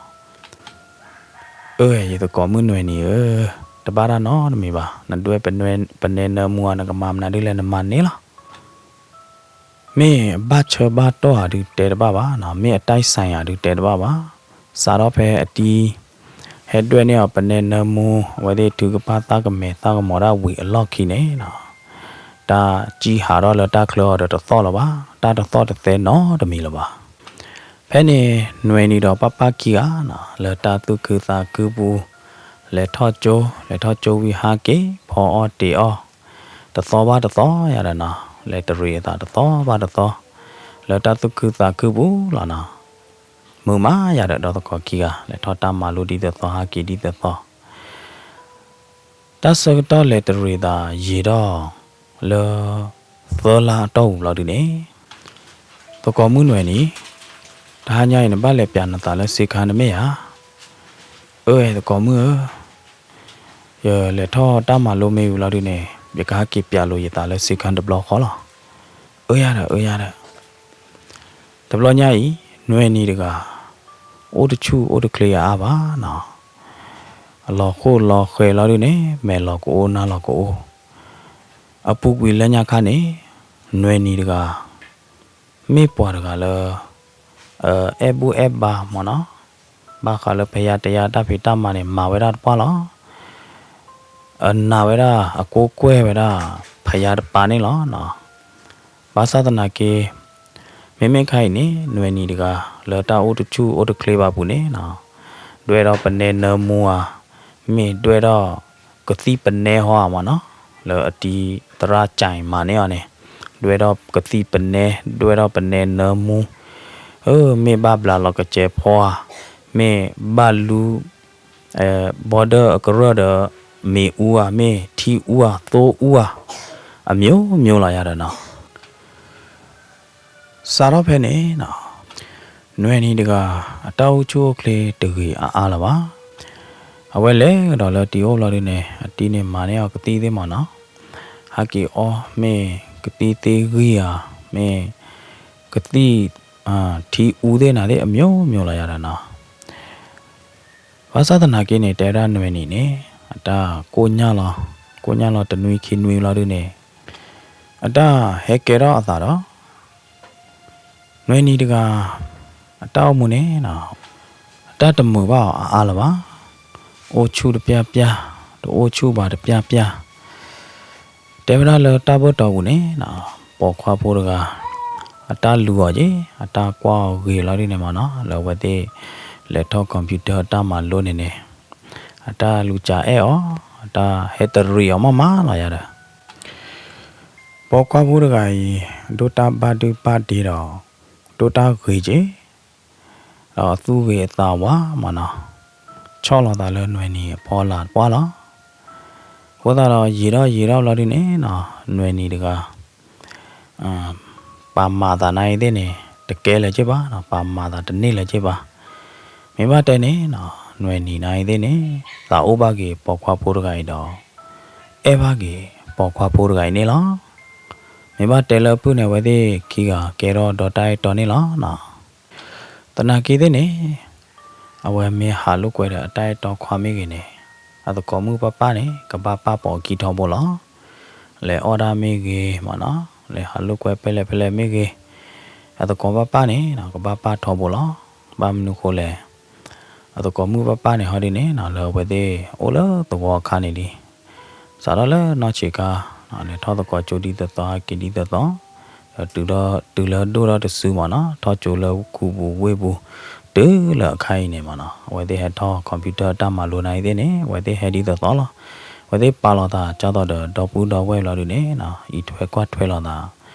အၢ ယသကိးမုၣ်နွဲနံၤဧၢ, တဘၣ်တၢ်နီတမံၤဘၣ်, နဒွဲၣ်ပနဲနၢမူဧါ နကမၤမနုၤဒ်လဲၣ်နမၤန့ၢ်လီၤ မ့ၢ်အဘၣ်ဆၢဘၣ်တီၢ်ဧါဒုးတဲတဘၣ်ဘၣ်, မ့ၢ်အတၢ်စဲၤဧါဒုးတဲတဘၣ်ဘၣ်, စးထီၣ်ဖဲအတံၤ ဟဲဒွဲၣ်န့ၢ်အီၤပနဲနၢမူ အဝဲသ့ၣ်ထုကဖၣ်သၣ်ကမဲာ်သၣ်ကမီၤဒၣ်ဝံၤအလီၢ်ခံန့ၣ်နီၤ, တၢ်ကံၣ်ဟးထီၣ်လၢတၢ်ချၢအီၤဒီးတသီၣ်လၢၤဘၣ်, တၢ်တသီၣ်တသဲနီတမံၤလၢၤဘၣ်. ဖဲန့ၣ် နွဲနံၤဒီးပၢ်ပၢ်ခံဂၤနီၤ လၢတၢ်သူၣ်ခုသးခုပူၤ လဲၤထီၣ်ကၠိ, လဲၤထီၣ်ကၠိဝံၤဟးက့ၤ ဖီအီၣ်တ့ၤအီၣ် တသီဘၣ်တသီယၤဒီးနီၤ, လဲၤတရံးအသးတသီဘၣ်တသီ လၢတၢ်သူၣ်ခုသးခုပူၤလီၤနီၤ. မုာ်မးယၤဒီးဒီးသကိးခံဂၤ လဲၤထီၣ်တၢ်မၤလိဒ်သိးသိး ဟးက့ၤဒ်သိးသိး တၢ်ဆၢကတီၢ်လဲၤတရံးသးယံာ်ထီၣ်လၢ သၢလါအတီၢ်ပူၤဘျီဒုန့ၣ်, သကိးမုၣ်နွဲနံၤ, တဟါညါအံၤ နဘၣ်လဲၤပျးနသးလၢစ့ခါတမ့ၢ်ဧါ. အၢ သကိးမုၣ်ဧၢ, ယလဲၤထီၣ်တၢ်မၤလိမ့ၢ်ဝံၤဘျီဒုန့ၣ် ယကဟဲက့ၤပျးလိာ်ယသးလၢစ့ခါတဘျီဃီလီၤ. အၢယၤဒီး အၢယၤဒီး တဘျီညါအံၤ နွဲနံၤတဂၤ အိၣ်တဆူၣ်အိၣ်တချ့အါအါဘၣ်နီၤ, အလီၤဃိၣ်လီၤဃဲၤလီၤဒုန့ၣ် မဲာ်လီၤကအိနါလီၤကအိ, အပူၤကွံာ်လၢညါခါန့ၣ် နွဲနံၤတဂၤ မ့ၢ်ပှၤတဂၤလၢ အဲၣ်ဘူၣ်အဲၣ်ဘါမ့ၢ်နီၤ, ဘၣ်ဃးလၢဖယါတယါတၢ်ဖံးတၢ်မၤန့ၣ် မၤဝဲဒၣ်တပှၢ်လီၤ. အနာ်ဝဲဒၣ် အကိးကွဲၢ်ဝဲဒၣ် ဖယါတပၤန့ၣ်လီၤနီၤ. ဘၣ်ဆၣ်သနာ်က့ မ့မ့ၢ်ခါအံၤန့ၣ် နွဲနံၤတဂၤ လၢတၢ်အိၣ်တဆူၣ်အိၣ်တချ့ဘၣ်ပူၤန့ၣ်နီၤ, ဒွဲၣ်ဒီးပနဲနၢမူဧါ, မ့ၢ်ဒွဲၣ်ဒီး ကသံၣ်ပနဲဟီဧါမ့ၢ်နီၤ, လၢအတံၤသရၣ်ကၠဲးမၤန့ၢ်အီၤန့ၣ်, ဒွဲၣ်ထီၣ်ကသံၣ်ပနဲ, ဒွဲၣ်ထီၣ်ပနဲနၢမူ, အၢ မ့ၢ်ဘၣ်ဘျးလီၤကစဲးဖီဧါ, မ့ၢ်ဘၣ်လူ ဘီဒၢၣ်အကရၢၢ်ဒီး မ့ၤအူဧါ, မ့ၢ်ထံအူဧါ, သိအူဧါ, အမျိုးမျိုးလီၤယၤဒီးနီၤ. စးထီၣ်ဖဲန့ၣ်နီၤ, နွဲၣ်နံၤတဂၤ အတၢ်အိၣ်ဆူၣ်အိၣ်ချ့တဂ့ၤအါအါလၢၤဘၣ်. အဝဲလဲၤကဒီးလၢတံၤအိၣ်ဘျီဒုန့ၣ် အတံၤန့ၣ်မၤန့ၢ်အီၤကသံၣ်သ့ၣ်မ့ၢ်နီၤ, ဟးက့ၤအီၣ် မ့ၢ်ကသံၣ်သ့ၣ်ဂံၢ်ဧါ, မ့ၢ်ကသံၣ် ထံအူသ့ၣ်နၤသ့ၣ် အမျိုးမျိုးလီၤယၤဒီးနီၤ. ဘၣ်ဆၣ်သနာ်က့န့ၣ် တဲဝဲဒၣ်နွဲၣ်နံၤန့ၣ် အတၢ်ကိၢ်ညါလီၤ, ကိၢ်ညါလီၤတနွံခံနွံလီၤဒုန့ၣ်, အတၢ်ဟဲကဲထီၣ်အသးဒီး နွဲၣ်နံၤတဂၤ အတၢ်အိၣ်မူန့ၣ်နီၤ, အတၢ်တမုာ်ဘၣ်အီၤအါအါလၢၤဘၣ်. အိၣ်ဆူၣ်တပျၢ်ပျၢ်, တအိၣ်ဆူၣ်ဘၣ်တပျၢ်ပျၢ် တဲဝဲဒၣ်လၢတၢ်ဘၢၣ်တီပူၤန့ၣ်နီၤ, ပိာ်ခွါဖိတဂၤ အတၢ်လူၤအီၤက့ၤ, အတၢ်ကွၢ်အီၤဂ့ၤလီၤဒုန့ၣ်မ့ၢ်နီၤ, လၢအဝဲသ့ၣ်လဲၤထီၣ် computer အတၢ်မၤလိန့ၣ်န့ၣ်, အတၢ်လူၤစးအဲၣ်အီၤ, အတၢ်ဟဲတရံးအီၤမးမးလီၤယၤဒီး ပိာ်ခွါဖိတဂၤအံၤ ဒိၣ်တၢ်ဘၣ်ဒုဘၣ်ဒ့ဒီး ဒိၣ်တၢ်ဂ့ၤက့ၤ, ဒီးအသူၣ်ဂ့ၤအသးဝါမ့ၢ်နီၤ, ဆီၣ်လီၤသးလၢနွဲၣ်နံၤအဖီလာ်တပှၢ်လီၤ. အဃိသတးဒီး ယံာ်ထီၣ်ယံာ်ထီၣ်ဘျီဒုန့ၣ်နီၤ, နွဲၣ်နံၤတဂၤ ပာ်မၤသးနၤအံၤသ့ၣ်န့ၣ် တကဲလၢၤက့ၢ်ဘၣ်, ပာ်မၤသးတန့ၢ်လၢၤက့ၢ်ဘၣ်. မ့ၢ်ဘၣ်တဲန့ၣ်နီၤ, နွဲၣ်နံၤနၤအံၤသ့ၣ်န့ၣ် သးအိၣ်ဘၣ်က့ၤပိာ်ခွါဖိတဂၤအံၤဒီး အဲၣ်ဘၣ်က့ၤပိာ်ခွါဖိတဂၤအံၤန့ၣ်လီၤ. မ့ၢ်ဘၣ်တဲလၢအပုၢ်န့ၣ် အဝဲသ့ၣ်ခံဂၤကဲထီၣ်ဒီးတၢ်အဲၣ်တီန့ၣ်လီၤ. သနာ်က့သ့ၣ်န့ၣ် အဝဲမ့ၢ်ဟးလိာ်ကွဲဒီးအတၢ်အဲၣ်တီခွါမ့ၢ်ဂ့ၤန့ၣ်, အသကိးမုၣ်ပၢ်ပၢ်န့ၣ် ကဘၣ်ပာ်ပိာ်အခံထီဘိလီၤ. လဲၤအီၣ်ဒၣ်မ့ၢ်ဂ့ၤမ့ၢ်နီၤ, လဲၤဟးလိာ်ကွဲဖဲလဲၣ်ဖဲလဲၣ်မ့ၢ်ဂ့ၤ, အသကိးပၢ်ပၢ်န့ၣ် ကဘၣ်ပာ်ထီဘိလီၤ. ဘၣ်မနုၤဃိလဲၣ်, အသကိးမုၣ်ပၢ်ပၢ်န့ၣ်ဟီဒုန့ၣ် လၢအဝဲသ့ၣ်အိၣ်လၢသဝီအခါန့ၣ်လံ စးထီၣ်လၢနီၢ်ဆံးခါ, လဲၤထီၣ်သကိးကၠိဒ်သိးသိး ဟဲက့ၤဒ်သိးသိး, ဒီးတုၤလၢဒိၣ်ထီၣ်တစုမ့ၢ်နီၤ, ထီၣ်ကၠိလၢခူပူၤဝ့ၢ်ပူၤ, တုၤလၢအခါအံၤန့ၣ်မ့ၢ်နီၤ, အဝဲသ့ၣ်ဟဲထီၣ် computer တၢ်မၤလိနၤအံၤသ့ၣ်န့ၣ် အဝဲသ့ၣ်ဟဲဒ်သိးသိးလီၤ. အဝဲသ့ၣ်ပာ်လီၤသး ကၢ်သိးဒီးဒီပုၢ်ဒီဝဲၢ်လီၤဒုန့ၣ်, အံးထွဲကွၢ်ထွဲလီၤသး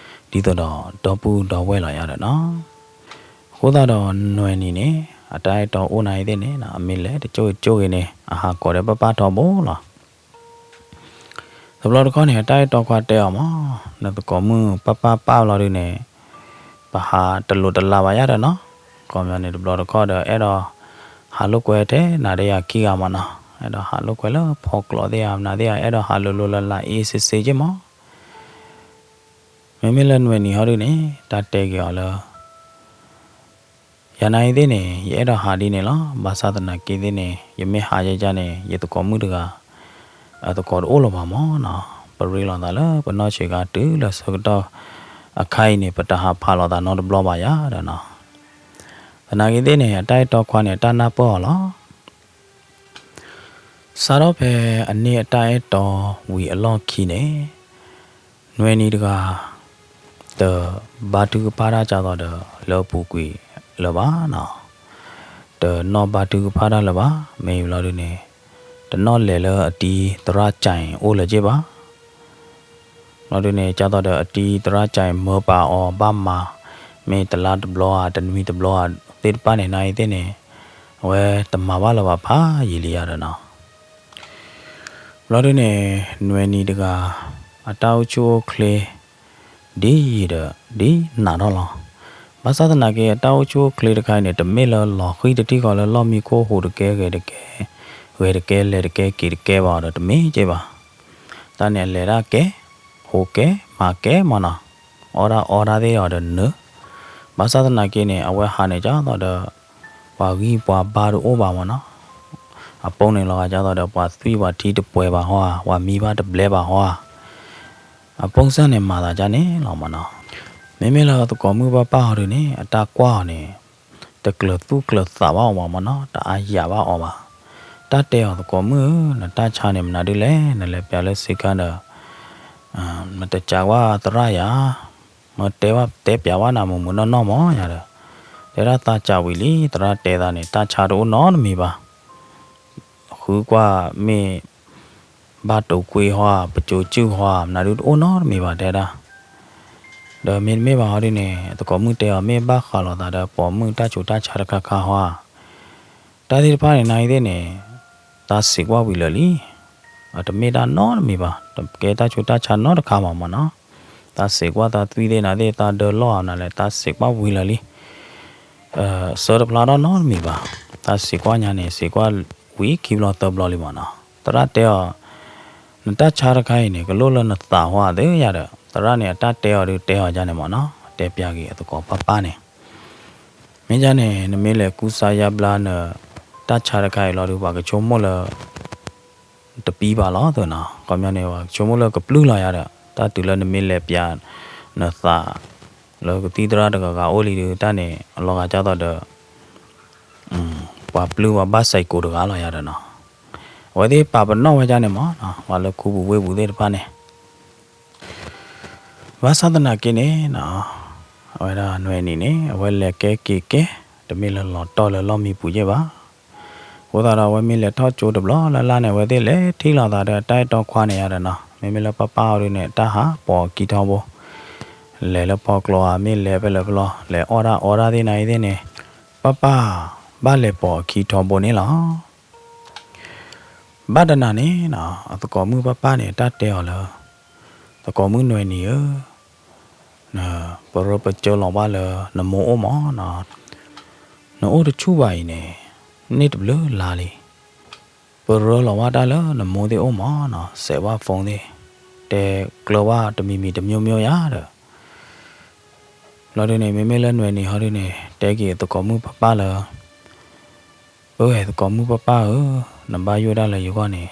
ဒ်သိးဒီးဒီပုၢ်ဒီဝဲၢ်လီၤယၤဒီးနီၤ. အဃိသတးဒီးနွဲၣ်နံၤန့ၣ် အတၢ်အဲၣ်တီအိၣ်နၤအံၤသ့ၣ်န့ၣ် အမ့ၢ်လဲၤတကၠိဂ့ၤကၠိဂ့ၤန့ၣ် အဟးကိးဒီးပၢ်ပၢ်ထီဘိလီၤ. တဘျီတခီၣ်န့ၣ် အတၢ်အဲၣ်တီခွါတဲအီၤမး, နသကိးမုၣ်ပၢ်ပၢ်ပၢ်လီၤဒုန့ၣ်, ပဟးတလိာ်တလးဘၣ်ယၤဒီးနီၤ. ခီပညီန့ၣ် တဘျီတခီၣ်ဒီး အဲၣ်ဒိးဟးလိာ်ကွဲထဲနၤဒီးယၤခံဂၤမ့ၢ်နီၤ, အဲၣ်ဒိးဟးလိာ်ကွဲလၢဖီကျိးသ့ၣ်ဧါ မနုၤသ့ၣ်ဧါ, အဲၣ်ဒိးဟးလိၤလိၤလၢလၢအ့စ့စ့က့မး. မ့မ့ၢ်လၢနွဲၣ်နံၤဟီဒုန့ၣ် တၢ်တဲက့ၤအီၤလၢ ယၤနၤအံၤသ့ၣ်န့ၣ် ယအဲၣ်ဒိးဟးဒ်န့ၣ်လီၤ. ဘၣ်ဆၣ်သနာ်က့သ့ၣ်န့ၣ် ယမ့ၢ်ဟးယဲယဲန့ၣ် ယသကိးမုၣ်တဂၤ အသကိးတအိၣ်လၢၤဘၣ်မ့ၢ်နီၤ. ပရ့လိာ်သးလၢပနီၢ်ဆံးခါတုၤလၢဆၢကတီၢ်အခါအံၤန့ၣ် ပတဟးဖးလိာ်သးနီတဘျီဘၣ်ယၤဒီးနီၤ. သနာ်က့သ့ၣ်န့ၣ် အတၢ်အဲၣ်တီခွါန့ၣ် အတၢ်နၢ်ပၢၢ်အီၤလီၤ. စးထီၣ်ဖဲအန့ၢ်အတၢ်အဲၣ်တီဝံၤအလီၢ်ခံန့ၣ် နွဲၣ်နံၤတဂၤ တဘါထုကဖၣ်တၢ်ကၢ်သိးဒီးလၢအပူၤကွံာ်လၢၤဘၣ်နီၤ. တနီၣ်ဘါထုကဖၣ်တၢ်လၢၤဘၣ်. မ့ၢ်ဘျီဒုန့ၣ် တနီၣ်လဲၤလၢအတံၤသရၣ်ကၠဲးအိၣ်လၢၤက့ဘၣ်. ဘျီဒုန့ၣ် ကၢ်သိးဒီးအတံၤသရၣ်ကၠဲးမၢပာ်အီၤဘၣ်မၤ မ့ၢ်တလါတဘျီဧါ တနွံတဘျီဧါသ့ၣ်တဖၣ်န့ၣ် နၤအံၤသ့ၣ်န့ၣ် အဝဲတမၤဘၣ်လၢၤဘၣ်ဖးယံာ်လံယၤဒီးနီၤ. ဘျီဒုန့ၣ် နွဲၣ်နံၤတဂၤ အတၢ်အိၣ်ဆူၣ်အိၣ်ချ့ ဒ်ယံာ်ဒီး ဒ်နးထီၣ်လီၤ. ဘၣ်ဆၣ်သနာ်က့ အတၢ်အိၣ်ဆူၣ်အိၣ်ချ့တခါအံၤန့ၣ် တမ့ၢ်လၢလီၤဃံၢ်တထံၣ်ဃီလၢလီၢ်မံခိၣ်ဟူးတကဲဂဲၤတကဲ, ဂဲၤတကဲလဲၤတကဲက့ၤတကဲဘၣ်ဒီး တမ့ၢ်က့ဘၣ်. တၢ်န့ၣ်အလဲၤဒၣ်ကဲ, ဟူးကဲ, မၤကဲမ့ၢ်နီၤ, အီၣ်တၢ်အီတၢ်သ့ၣ်အီၤဒီးနၢၤ. ဘၣ်ဆၣ်သနာ်က့န့ၣ် အဝဲဟးန့ၣ်ကၢ်သိးဒီး ပှၤဂံၢ်ပှၤဘါတအိၣ်ဘၣ်မ့ၢ်နီၤ. အပိၢ်န့ၣ်လီၤဂာ်ကၢ်သိးဒီး ပှၤသွံၣ်ပှၤထံတပှဲၤဘၣ်ဟီဧါ, ပှၤမံဘၣ်တဘျဲဘၣ်ဟီဧါ. အပိၢ်စၢ်န့ၣ်မၤသးဒ်န့ၣ်လီၤမ့ၢ်နီၤ. မ့မ့ၢ်လၢသကိးမုၣ်ပၢ်ပၢ်ဟီဒုန့ၣ် အတၢ်ကွၢ်အီၤန့ၣ် တကျၢၤသူၣ်ကျၢၤသးဘၣ်အီၤဘၣ်မ့ၢ်နီၤ, တအါယာ်ဘၣ်အီၤဘၣ်. တၢ်တဲအီၤသကိးမုၣ်ဧၢ, နတၢ်ဆါန့ၣ်မနုၤဒ်လဲၣ်, နလဲၤပျးလၢစ့ခါဒီး နတကးကွၢ်သရၣ်ယၤ, မ့ၢ်တဲဘၣ်တဲပျးဝဲနၤမုာ်မုာ်နီၢ်နီၢ်မ့ၢ်ယၤဒီး, တဲဒၣ်သးစၢ်ဝံၤလံ, သရၣ်တဲသးန့ၣ် တၢ်ဆါတအိၣ်နီတမံၤဘၣ်. ဃုကွၢ်မ့ၢ် ဘၣ်တိာ်ကွ့ၢ်ဟီဧါ ပစိၤစုၣ်ဟီဧါ မနုၤဒုတအိၣ်နီတမံၤဘၣ်တဲဒၣ်. ဒီးမ့တမ့ၢ်ဘၣ်ဟီဒုန့ၣ် သကိးမုၣ်တဲအီၤ မ့ၢ်ဘၣ်ဃးလိာ်သးဒီး ပိာ်မုၣ်တၢ်ဆူးတၢ်ဆါတခါခါဟီဧါ တၢ်သ့ၣ်တဖၣ်န့ၣ် နၤအံၤသ့ၣ်န့ၣ် သးစံးကွၢ်ဝံၤလၢာ်လံ. အတမ့ၢ်တၢ်နီတမံၤဘၣ်, တကဲတၢ်ဆူးတၢ်ဆါနီတခါဘၣ်မၢ်နီၤ. သးစံးကွၢ်သးသွံၣ်သ့ၣ်နၤသ့ၣ် သးဒၢလီၢ်ဧါနၤလဲၣ် သးစံးကွၢ်ဝံၤလၢာ်လံ. စၢတဖျါထီၣ်နီတမံၤဘၣ်. သးစံးကွၢ်ညါန့ၣ် စံးကွၢ်ဝံၤခံဘျီသၢဘျီလံမၢ်နီၤ. သရၣ်တဲအီၤ နတၢ်ဆါတခါအံၤန့ၣ် ကလိၣ်လၢနသးဟီဧါသ့ယၤဒီး သရၣ်န့ၣ် အတၢ်တဲအီၤဒုးတဲအီၤဒ်န့ၣ်မၢ်နီၤ, တဲပျးက့ၤအသကိးပၢ်ပၢ်န့ၣ် မ့ၢ်ဒ်န့ၣ် နမ့ၢ်လဲၤကူစါယါဘျါနတၢ်ဆါတခါအံၤလီၤဒုး ပှၤကဆိကမိၣ်လၢ တပံဘၣ်လီၤသနီၤ. ခီပညီန့ၣ် ပှၤကဆိကမိၣ်လၢကပျုၢ်လီၤယၤဒီး တၢ်တုၤလၢနမ့ၢ်လဲၤပျးနသး လၢကသံၣ်သရၣ်တဂၤဂၤအိၣ်လံဒုး တၢ်န့ၣ် အလီၤဂာ်ကၢ်သိးဒီး ပှၤပျုၢ်ပှၤဘၣ်စဲးကိးတဂၤလီၤယၤဒီးနီၤ. အဝဲသ့ၣ်ပာ်ပနီၣ်ဝဲဒ်န့ၣ်မၢ်နီၤ, ပှၤလၢခူပူၤဝ့ၢ်ပူၤသ့ၣ်တဖၣ်န့ၣ် ဘၣ်ဆၣ်သနာ်က့န့ၣ်နီၤ, အဝဲဒၣ်နွဲၣ်နံၤန့ၣ် အဝဲလဲၤကဲက့ၤကဲ တမ့ၢ်လၢလီၤတီၢ်လၢလီၢ်မံပူၤယဲၢ်ဘၣ်. အဃိသတးဒီး အဝဲမ့ၢ်လဲၤထီၣ်ကၠိတဘျီလၢ်လၢ်န့ၣ် အဝဲသ့ၣ်လဲၤထံၣ်လိာ်သးဒီးတၢ်အဲၣ်တီခွါန့ၣ်ယၤဒီးနီၤ, မ့မ့ၢ်လၢပၢ်ပၢ်အီၤဒုးန့ၣ် တၢ်ဟးပိာ်အခံထီဘိ, လဲၤလၢဖီကျိဧါ မ့ၢ်လဲၤဖဲလဲၣ်ဖဲလဲၣ် လဲၤအီၣ်တၢ်အီတၢ်သ့ၣ်နၤအံၤသ့ၣ်န့ၣ် ပၢ်ပၢ်ဘၣ်လဲၤပိာ်အခံထီဘိန့ၣ်လီၤ. ဘၣ်တနၤန့ၣ်နီၤ အသကိးမုၣ်ပၢ်ပၢ်န့ၣ် တၢ်တဲအီၤလၢ သကိးမုၣ်နွဲၣ်နံၤဧၢ, ပရၢပစၢလီၤဘၣ်လၢနမိၢ်အိၣ်မၢ်နီၤ, နအိၣ်တဆူၣ်ဘၣ်အံၤန့ၣ် န့ၢ်တဘျုးလါလံ. ပရၢလီၤဘၣ်တၢ်လၢနမိၢ်သ့ၣ်အိၣ်မၢ်နီၤ, စဲးဘၣ် phone သ့ၣ်, တဲကျၢၤဘၣ်တမံၤမံၤတမျိုးမျိုးယၤဒီး လီၤဒုးန့ၣ် မ့မ့ၢ်လၢနွဲၣ်နံၤဟီဒုးန့ၣ် တဲက့ၤသကိးမုၣ်ပၢ်ပၢ်လၢ ပဝဲၢ်သကိးမုၣ်ပၢ်ပၢ်ဧၢ, နဘၣ်ယိၣ်ဒၣ်လၢယဂီၢ်န့ၣ်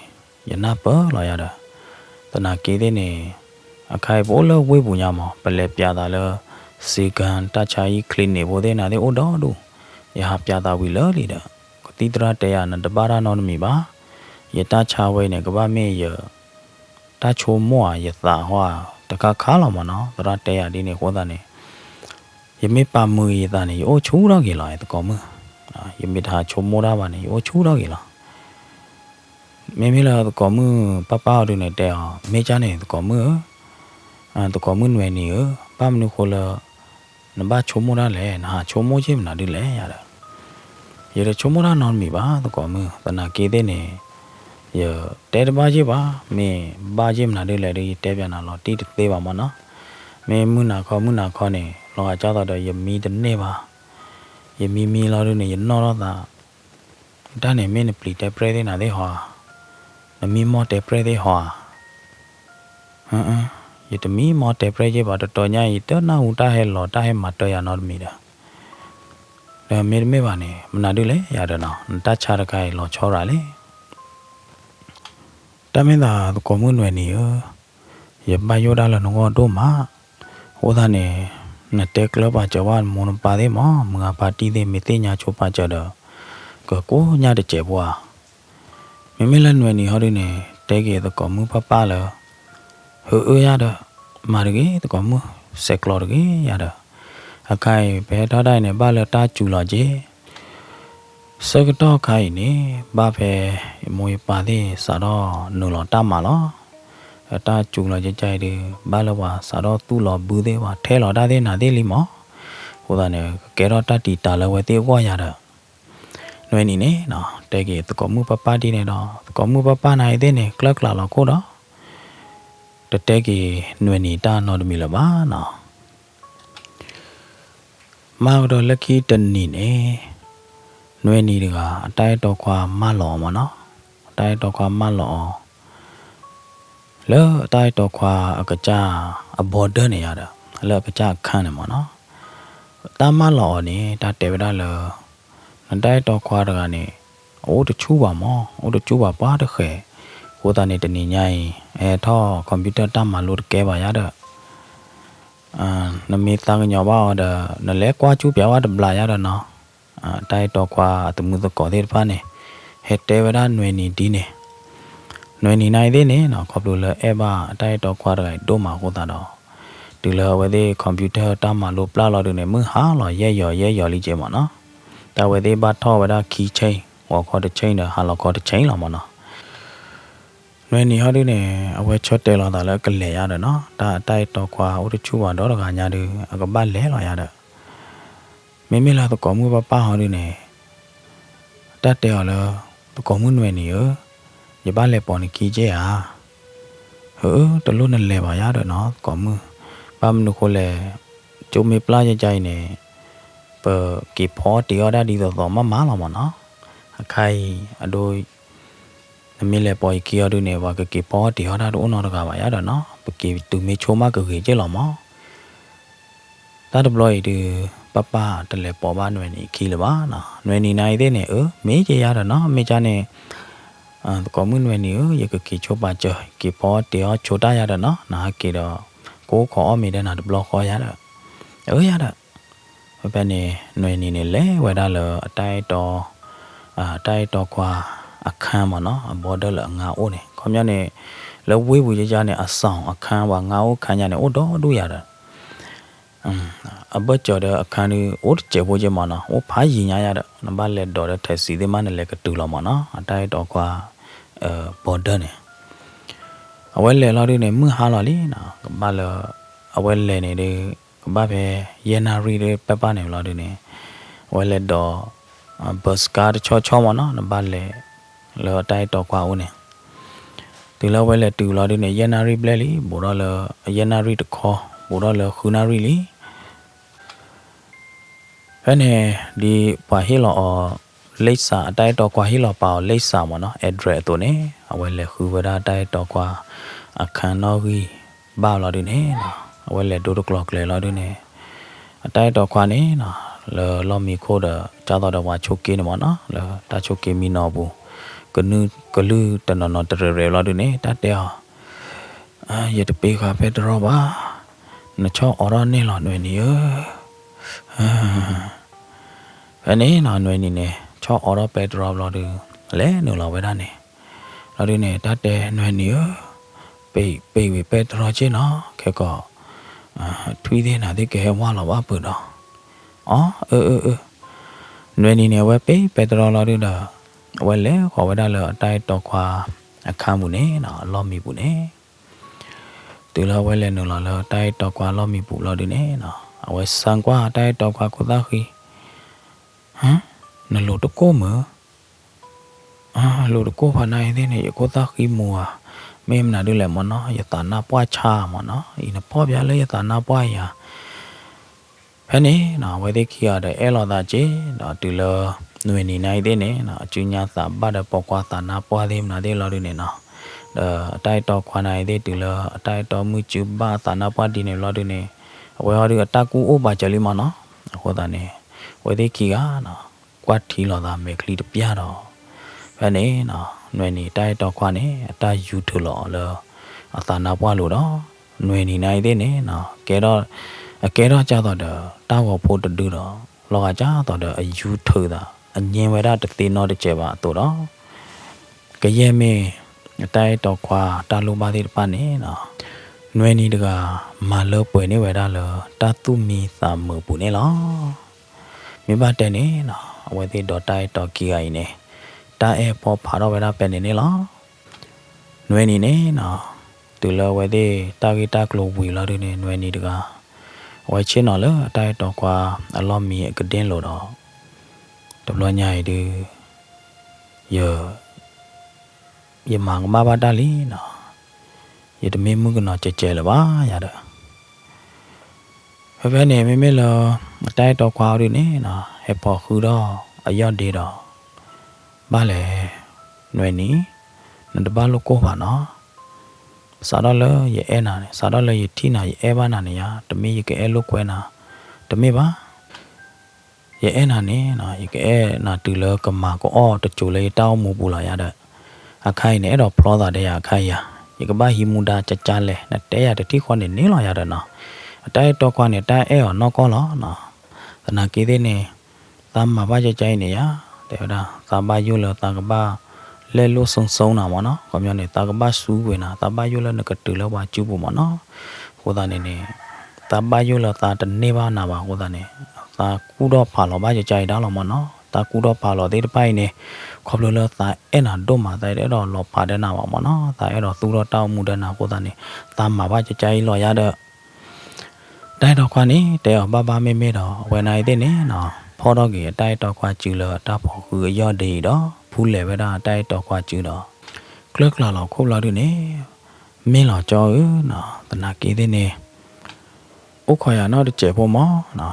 ယနၢ်ပၢၢ်လီၤယၤဒီး သနာ်က့သ့ၣ်န့ၣ် အခါအံၤပအိၣ်လၢဝ့ၢ်ပူၤညါမး ပလဲၤပျးသးလၢ စ့ကၣ်တၢ်ဆါဟံၣ် clinic ဖိသ့ၣ်နၤသ့ၣ်အိၣ်ဒီဒူၣ်, ယဟးပျးသးဝံၤလၢာ်လံဒီး ကသံၣ်သရၣ်တဲယၤ နတဘၣ်တၢ်နီတမံၤဘၣ်, ယတၢ်ဆါဝဲန့ၣ် ကဘၣ်မ့ၢ်ယ တၢ်ဆိကမိၣ်ဧါ ယသးဟီဧါ တခါခါလီၤမၢ်နီၤ, သရၣ်တဲယၤဒ်န့ၣ်အဃိသတးန့ၣ် ယမ့ၢ်ပာ်မုာ်ယသးန့ၣ် ယအိၣ်ဆူၣ်ထီၣ်က့ၤလီၤ သကိးမုၣ်, ယမ့ၢ်တဟးဆိကမိၣ်တၢ်ဘၣ်န့ၣ် ယအိၣ်ဆူၣ်ထီၣ်က့ၤလီၤ. မ့မ့ၢ်လၢသကိးမုၣ်ပၢ်ပၢ်အီၤဒုးန့ၣ်တဲအီၤ မ့ၢ်ကၢ်န့ၣ် သကိးမုၣ်ဧၢ, သကိးမုၣ်နွဲၣ်နံၤဧၢ, ဘၣ်မနုၤဃိလၢ နဘၣ်ဆိကမိၣ်တၢ်လဲၣ်, နဟးဆိကမိၣ်က့ၢ်မနုၤဒ်လဲၣ်ယၤဒီး ယတဆိကမိၣ်တၢ်နီတမံၤဘၣ် သကိးမုၣ်, သနာ်က့သ့ၣ်န့ၣ် ယတဲတဘၣ်က့ၢ်ဘၣ်, မ့ၢ်ဘၣ်က့ၢ်မနုၤဒ်လဲၣ်ဒီး ယတဲပျးနၤလီၤတံၢ်တသ့ဘၣ်မၢ်နီၤ, မ့ၢ်မုၢ်နၤခီမုၢ်နၤခီန့ၣ် လီၤဂာ်ကၢ်သိးဒီး ယမံတန့ၢ်ဘၣ်, ယမံမံလီၤဒုးန့ၣ် ယနီၣ်ထီၣ်သး တၢ်န့ၣ်မ့ၢ်နပျံၤတဲပြဲၢ်သ့ၣ်နၤသ့ၣ်ဟီဧါ, နမံမီၢ်တဲပြဲၢ်သ့ၣ်ဟီဧါ, ယတမံမီၢ်တဲပြဲၢ်က့ၢ်ဘၣ် တတီၤညါအံၤ တနၢ်ဟူတၢ်ဟဲလီၤတၢ်ဟဲမၤတၢ်ယၤနီတမံၤဒီး, ဒီးမ့တမ့ၢ်ဘၣ်န့ၣ် မနုၤဒ်လဲၣ်ယၤဒီးနီၤ နတၢ်ဆါတခါအံၤလီၤဆီရၤလဲၣ် တၢ်မ့ၢ်သးသကိးမုၣ်နွဲၣ်နံၤဧၢ, ယဘၣ်ယိၣ်ဒၣ်လၢနဂီၢ်ဒိၣ်မး, အဃိသတးန့ၣ် နတဲကျၢၤပာ်စၢၤဝဲနမိၢ်နပၢ်သ့ၣ်မး မုၢ်ဂၤဖါတံၢ်သ့ၣ် မ့ၢ်သ့ၣ်ညါဆိပာ်စၢၤဒီး ကကိးညါတစဲးဖိဧါ. မ့မ့ၢ်လၢနွဲၣ်နံၤဟီဒုန့ၣ် တဲက့ၤသကိးမုၣ်ပၢ်ပၢ်လၢ ဟၢအၢယၤဒီး မၤတဂ့ၤ သကိးမုၣ် ဆဲးကျိးတဂ့ၤယၤဒီး အခါအံၤ ပဟဲထီၣ်ဒၣ်အံၤန့ၣ် ဘၣ်လၢတၢ်စူၤလီၤက့ၤ ဆၢကတီၢ်ခါအံၤန့ၣ် ဘၣ်ဖဲ ယမိၢ်ယပၢ်သ့ၣ် စးထီၣ်နုာ်လီၤတၢ်မၤလီၤ. တၢ်စူၤလီၤက့ၤအံၤဒုး ဘၣ်လၢပှၤစးထီၣ်သူၣ်လီၤဘုသ့ၣ် ပှၤထဲလီၤတၢ်သ့ၣ်နၤသ့ၣ်လံမး. အဃိသတးန့ၣ် ကကဲထီၣ်တၢ်တံာ်တာ်လၢအဝဲသ့ၣ်အဂီၢ်ယၤဒီး နွဲၣ်နံၤန့ၣ် တဲက့ၤသကိးမုၣ်ပၢ်ပၢ်ဒ်န့ၣ်ဒီး သကိးမုၣ်ပၢ်ပၢ်နၤအံၤသ့ၣ်န့ၣ် ကျၢ်ကျးလီၤခိၣ်ဒီး တတဲက့ၤနွဲၣ်နံၤတၢ်နီတမံၤလၢၤဘၣ်နီၤ. မၤကဒီးလၢခံတနံၤန့ၣ် နွဲၣ်နံၤတဂၤ အတၢ်အဲၣ်တီခွါမၢလီၤအီၤမးနီၤ. အတၢ်အဲၣ်တီခွါမၢလီၤအီၤ လၢအတၢ်အဲၣ်တီခွါအကစၢ်အ border န့ၣ်ယၤဒီး လၢအကစၢ်အခၢၣ်န့ၣ်မးနီၤ. တၢ်မၢလီၤအီၤန့ၣ် တၢ်တဲဝဲဒၣ်လၢ နတၢ်အဲၣ်တီခွါတဂၤန့ၣ် အအိၣ်တဆူၣ်ဘၣ်မး အိၣ်တဆူၣ်ဘၣ်ပှၤတဃဲၤ. အဃိသတးန့ၣ် တနံၤညါအံၤ အဟဲထီၣ် computer တၢ်မၤလိတကဲဘၣ်ယၤဒီး နမ့ၢ်သးကညီၤဘၣ်အီၤဒီး နလဲၤကွၢ်ကၠူပျးဝဲတဘျီယၤဒီးနီၤ. တၢ်အဲၣ်တီခွါအသမုသကိးသ့ၣ်တဖၣ်န့ၣ် ဟဲတဲဝဲဒၣ်နွဲၣ်နံၤဒ်န့ၣ် နွဲၣ်နံၤနၤအံၤသ့ၣ်န့ၣ်နီၤ ခီဖျိလၢအဲၣ်ဘၣ်တၢ်အဲၣ်တီခွါတဂၤအံၤဒိၣ်မးအဃိသတးဒီး တုၤလၢအဝဲသ့ၣ် computer တၢ်မၤလိပျၢ်လီၤဒုးန့ၣ် မုၢ်ဟါလီၤယဲၢ်ယီၤယဲၢ်ယီၤလံက့မးနီၤ. တၢ်အဝဲသ့ၣ်ဘၣ်ထီၣ်ဝဲဒၣ်ခံ chain ဂီၤခီတ chain ဒီး ဟါလီၤခီတ chain လီၤမးနီၤ. နွဲၣ်နံၤဟီဒုန့ၣ် အဝဲဆၢတဲာ်လီၤသးလၢအကလဲၤယါဒီးနီၤ, တၢ်အတၢ်အဲၣ်တီခွါအိၣ်တဆူၣ်ဘၣ်ဒီတဂၤညါဒု အကဘၣ်လဲၤလီၤယါဒီး မ့မ့ၢ်လၢသကိးမုၣ်ပၢ်ပၢ်ဟီဒုန့ၣ် တၢ်တဲအီၤလၢ သကိးမုၣ်နွဲၣ်နံၤဧၢ, ယဘၣ်လဲၤပိာ်နခံက့ဧါ. အၢ တလိၣ်နလဲၤဘၣ်ယါဒီးနီၤ သကိးမုၣ်, ဘၣ်မနုၤဃိလဲၣ်, ကၠိမ့ၢ်ပျၢ်ယကါအံၤန့ၣ် ပက့ၤဖီအီၣ်တ့ၤအီၣ်ဒၣ်ဒ်သိးသိးမးမးလီၤမးနီၤ. အခါအံၤ အဒိ နမ့ၢ်လဲၤပိာ်ယခံအီၤဒုန့ၣ် ပှၤကက့ၤဖီအီၣ်တ့ၤအီၣ်တၢ်တအိၣ်နီတဂၤဘၣ်ယါဒီးနီၤ, ပက့ၤတုၤမ့ၢ်ဆိမးကဂ့ၤက့လီၤမး. တၢ်တဘျီအံၤဒု ပၢ်ပၢ်တလဲၤပိာ်ဘၣ်နွဲၣ်နံၤအခံလၢၤဘၣ်နီၤ. နွဲၣ်နံၤနၤအံၤသ့ၣ်န့ၣ် အၢ မ့ၢ်က့ယါဒီးနီၤ, မ့ၢ်ကါန့ၣ် သကိးမုၣ်နွဲၣ်နံၤဧၢ, ယကက့ၤဆိပာ်စၢၤ က့ၤဖီအီၣ်တ့ၤအီၣ်ဆိတၢ်ယါဒီးနီၤ, နဟးက့ၤဒီး ကအိၣ်ခိးအီၣ်မ့ၤဒီးနၤတဘျီဃီယါဒီး, အၢယါဒီး ဖဲဖဲန့ၣ် နွဲၣ်နံၤန့ၣ် လဲၤဝဲဒၣ်လၢအတၢ်အဲၣ်တီ အတၢ်အဲၣ်တီခွါအခန်းမးနီၤ, အ border လၢအငါအိၣ်န့ၣ်, ခီပညီန့ၣ် လၢဝ့ၢ်ပူၤယါန့ၣ် အဆောင်အခန်း ပှၤငါအိၣ်အခန်းညါန့ၣ် အိၣ်ဒီဒူၣ်ယါဒီး အဘၢၣ်စၢၤဒီးအခန်းဒု အိၣ်တစဲးဖိက့မးနီၤ, အိၣ်ဖးယံၤညါယါဒီး နဘၣ်လဲၤဒိးဒီး taxi သ့ၣ်မး နလဲၤကတုၤလီၤမးနီၤ, အတၢ်အဲၣ်တီခွါ border န့ၣ် အဝဲလဲၤလီၤဒုန့ၣ် မုၢ်ဟါလီၤလံနီၤ, ကဘၣ်လၢ အဝဲလဲၤန့ၣ်ဒု ကဘၣ်ဖဲ ယဲၢ်နၣ်ရံၣ်ဒု ပၢ်ပၢ်န့ၣ်လီၤဒုန့ၣ်, အဝဲလဲၤဒိး bus ကါတဆီဆီမးနီၤ, နဘၣ်လဲၤ လၢအတၢ်အဲၣ်တီခွါအအိၣ်န့ၣ် တုၤလၢအဝဲလဲၤတုၤလီၤဒုန့ၣ် ယဲၢ်နၣ်ရံၣ်ဘျဲၣ်လံ, ဘူးထီၣ်လၢ ယဲၢ်နၣ်ရံၣ်တခီ, ဘူးထီၣ်လၢဃုနၣ်ရံၣ်လံ ဖဲန့ၣ် ဒ်ပှၤဟ့ၣ်လီၤအီၤ လိပ်စာ အတၢ်အဲၣ်တီခွါဟ့ၣ်လီၤပာ်အီၤ လိပ်စာ မးနီၤ, address အသိးန့ၣ် အဝဲလဲၤဃုဝဲဒၣ်တၢ်အဲၣ်တီခွါ အခန်းနီၣ်ဂံၢ်ဘၣ်လီၤဒုန့ၣ်နီၤ, အဝဲလဲၤဒိတကျိၤကျဲၤလီၤဒုန့ၣ် အတၢ်အဲၣ်တီခွါန့ၣ်နီၤ လၢလီၢ်မံခိၣ်ဒီး ကၢ်သိးဒီးပှၤဆိးက့န့ၣ်မးနီၤ, လၢတၢ်ဆိးက့မံနီၤပူၤ ကလုၢ်တနီၤနီၤတရံးရံးလီၤဒုန့ၣ် တၢ်တဲအီၤ ယတပ့ၤဃာ်ပဲတြီဘၣ်, နဆီၣ်အီထီၣ်န့ၢ်လီၤနွဲၣ်နံၤဧၢ. ဖဲန့ၣ်နီၤ နွဲၣ်နံၤန့ၣ် ဆီၣ်အီထီၣ်ပဲတြီဘျီဒု လဲၤနုာ်လီၤဝဲဒၣ်န့ၣ်, လီၤဒုန့ၣ် တၢ်တဲနွဲၣ်နံၤဧၢ, ပ့ၤ ပ့ၤဝံၤပဲတြီက့နီၤ, ခဲကီး ထွံၣ်သ့ၣ်နၤသ့ၣ်ကဟဲဝါလီၤဘၣ်ပှၤဒီး, အီ အၢ အၢ အၢ, နွဲၣ်နံၤန့ၣ် အဝဲပ့ၤပဲတြီလီၤဒုဒီး အဝဲလဲၤဃီၤဝဲဒၣ်လၢအတၢ်အဲၣ်တီခွါအခန်းပူၤန့ၣ်နီၤ, အလီၢ်မံပူၤန့ၣ် တုၤလၢအဝဲလဲၤနုာ်လီၤလၢတၢ်အဲၣ်တီခွါအလီၢ်မံပူၤလီၤဒုန့ၣ်နီၤ, အဝဲဆၢကွၢ်တၢ်အဲၣ်တီခွါခိၣ်သၣ်ဃံ, နလိၤတကိၢ်မုၢ်, လိၤတကိၢ်ဖးနါအံၤသ့ၣ်န့ၣ် ယခိၣ်သၣ်ဃံမူၤဧါ, မ့ၢ်မနုၤဒုလဲၣ်မးနီၤ, ယသးနါပှၢ်ဆါမးနီၤ, အံၤနပီၢ်ပၠးလၢယသးနါပှၢ်အံၤဧါ. ဖဲန့ၣ်နီၤ အဝဲသ့ၣ်ခံဂၤဒီးအဲၣ်လိာ်သးက့ၤ ဒီးတုၤလၢ နွဲၣ်နံၤနၤအံၤသ့ၣ်န့ၣ်နီၤ အစုညါသးဘၣ်ဒီးပိာ်ခွါသးနါပှၢ်သ့ၣ်မနုၤသ့ၣ်လီၤဒုန့ၣ်နီၤ, ဒီးအတၢ်အဲၣ်တီခွါနၤအံၤသ့ၣ်တုၤလၢအတၢ်အဲၣ်တီမုၢ်စုဘၣ်သးနါပှၢ်ဒ်န့ၣ်လီၤဒုန့ၣ်, အဝဲဟီဒုအတၢ်ကူၣ်အိၣ်ပာ်စၢၤလံမးနီၤ, အဃိသတးန့ၣ် အဝဲသ့ၣ်ခံဂၤနီၤ ကွၢ်ထံလိာ်သးမဲာ်ချံတပျၢ်ဒီး ဖဲန့ၣ်နီၤ နွဲၣ်နံၤတၢ်အဲၣ်တီခွါန့ၣ် အတၢ်ယူၤထုးလီၤအီၤလၢ အသးနါပှၢ်လိၤဒီး နွဲၣ်နံၤနၤအံၤသ့ၣ်န့ၣ်နီၤ ကဲထီၣ် အကဲထီၣ်ကၢ်သိးဒီး တၢ်ဂီၤဖိတဒုဒီး လီၤဂာ်ကၢ်သိးဒီးအယူၤထုးသး အငြင်းဝဲဒၣ်တသ့နီတစဲးဘၣ်အသိးဒီး ကယဲၢ်မ့ၢ် အတၢ်အဲၣ်တီခွါတၢ်လိၣ်ဘၣ်သ့ၣ်တဖၣ်န့ၣ်နီၤ နွဲၣ်နံၤတဂၤ မၤလၢပှဲၤန့ၢ်ဝဲဒၣ်လၢ တၢ်သူၣ်မံသးမုာ်အပူၤန့ၣ်လီၤ. မ့ၢ်ဘၣ်တဲန့ၣ်နီၤ အဝဲသ့ၣ်ဒီးတၢ်အဲၣ်တီခံဂၤအံၤန့ၣ် တၢ်အဲၣ်ဖီဖးထီၣ်ဝဲဒၣ်ဖဲန့ၣ်န့ၣ်လီၤ. နွဲၣ်နံၤန့ၣ်နီၤ တုၤလၢအဝဲသ့ၣ်တၢ်ဂ့ၢ်တၢ်ကျိၤဝံၤလီၤဒုန့ၣ် နွဲၣ်နံၤတဂၤ အဝဲဆ့ၣ်နီၤလၢအတၢ်အဲၣ်တီခွါအလီၢ်မံအကဒ့ၣ်လိၤဒီး တဘျီညါအံၤဒု ယ ယမၤကမၣ်ဘၣ်တၢ်လံနီၤ, ယတမ့ၢ်မုၣ်ကနီၤကဲးကဲးလၢၤဘၣ်ယၤဒီး ဖဲဖဲန့ၣ် မ့မ့ၢ်လၢ အတၢ်အဲၣ်တီခွါအီၤဒုန့ၣ်နီၤ ဟဲပိာ်ဃုာ်ဒီးအယီၢ်ဒ့ဒီး ဘၣ်လဲၣ် နွဲၣ်နံၤ နတဘၣ်လိာ်ကိၢ်ဘၣ်နီၤ, စးထီၣ်လၢယအဲၣ်နၤန့ၣ် စးထီၣ်လၢယထံၣ်နၤ ယအဲၣ်ဘၣ်နၤန့ၣ်ယါ တမ့ၢ်ယကအဲၣ်လိာ်ကွဲနၤ တမ့ၢ်ဘၣ် ယအဲၣ်နၤန့ၣ်နီၤ ယကအဲၣ်နၤတုၤလၢကမၤကအီၣ်တစိၤလၢယတၢ်အိၣ်မူပူၤလီၤယၤဒီး အခါအံၤန့ၣ် အဲၣ်ဒိးဖျီသးဒီးယၤအခါအံၤယၤ ယကဘၣ်ဟံးမူဒါကကါလဲၣ် နတဲယၤတထံၣ်ဃီန့ၣ်န့ၣ်လီၤယၤဒီးနီၤ, အတၢ်အဲၣ်တီခွါန့ၣ် တၢ်အဲၣ်အီၤနီၢ်ကီၢ်လီၤနီၤ, သနာ်က့သ့ၣ်န့ၣ် သးမၤဘၣ်ကကါအံၤန့ၣ်ယၤ တဲဝဲဒၣ် သးဘၣ်ယိၣ်လၢသးကဘၣ် လဲၣ်လိာ်စိစိနၤမ့ၢ်နီၤ, ခီပညီန့ၣ် သးကဘၣ်စူးကွံာ်နၤ သးဘၣ်ယိၣ်လၢနကတုၤလၢပှၤစုပူၤမ့ၢ်နီၤ, အဃိသတးန့ၣ်န့ၣ် သးဘၣ်ယိၣ်လၢသးတန့ၢ်ဘၣ်နၤဘၣ်အဃိသတးန့ၣ် သးကူၣ်ထီၣ်ဖးလီၤဘၣ်ကကါအံၤဒၣ်လီၤမ့ၢ်နီၤ, တၢ်ကူၣ်ထီၣ်ပာ်လီၤသ့ၣ်တဖၣ်အံၤန့ၣ် ခီဖျိလၢသးအဲၣ်နၤဒိၣ်မး သးအဲၣ်ဒိးလီၤပာ်ဒီးနၤဘၣ်မၢ်နီၤ, သးအဲၣ်ဒိးသူၣ်ထီၣ်တၢ်အိၣ်မူဒီးနၤအဃိသတးန့ၣ် သးမၤဘၣ်ကကါအံၤလီၤယၤဒီး တၢ်အဲၣ်တီခွါန့ၣ် တဲအီၤဘၣ်ဘၣ်မ့ၢ်မ့ၢ်ဒီး အဝဲန့ၣ်အံၤသ့ၣ်န့ၣ်နီၤ ဖီၣ်ထီၣ်က့ၤအတၢ်အဲၣ်တီခွါစုလၢတၢ်ဖိးဃုအယီၢ်ဒ်အံၤဒီး ဖူလဲၤဝဲဒၣ်တၢ်အဲၣ်တီခွါစုဒီး ကျၢၢ်ကျၢ်လီၤခိၣ်ဘျီဒုန့ၣ် မ့ၢ်လီၤကၠီဧၢနီၤ သနာ်က့သ့ၣ်န့ၣ် အိၣ်ခိးယၤနီတစဲးဖိမၢ်နီၤ,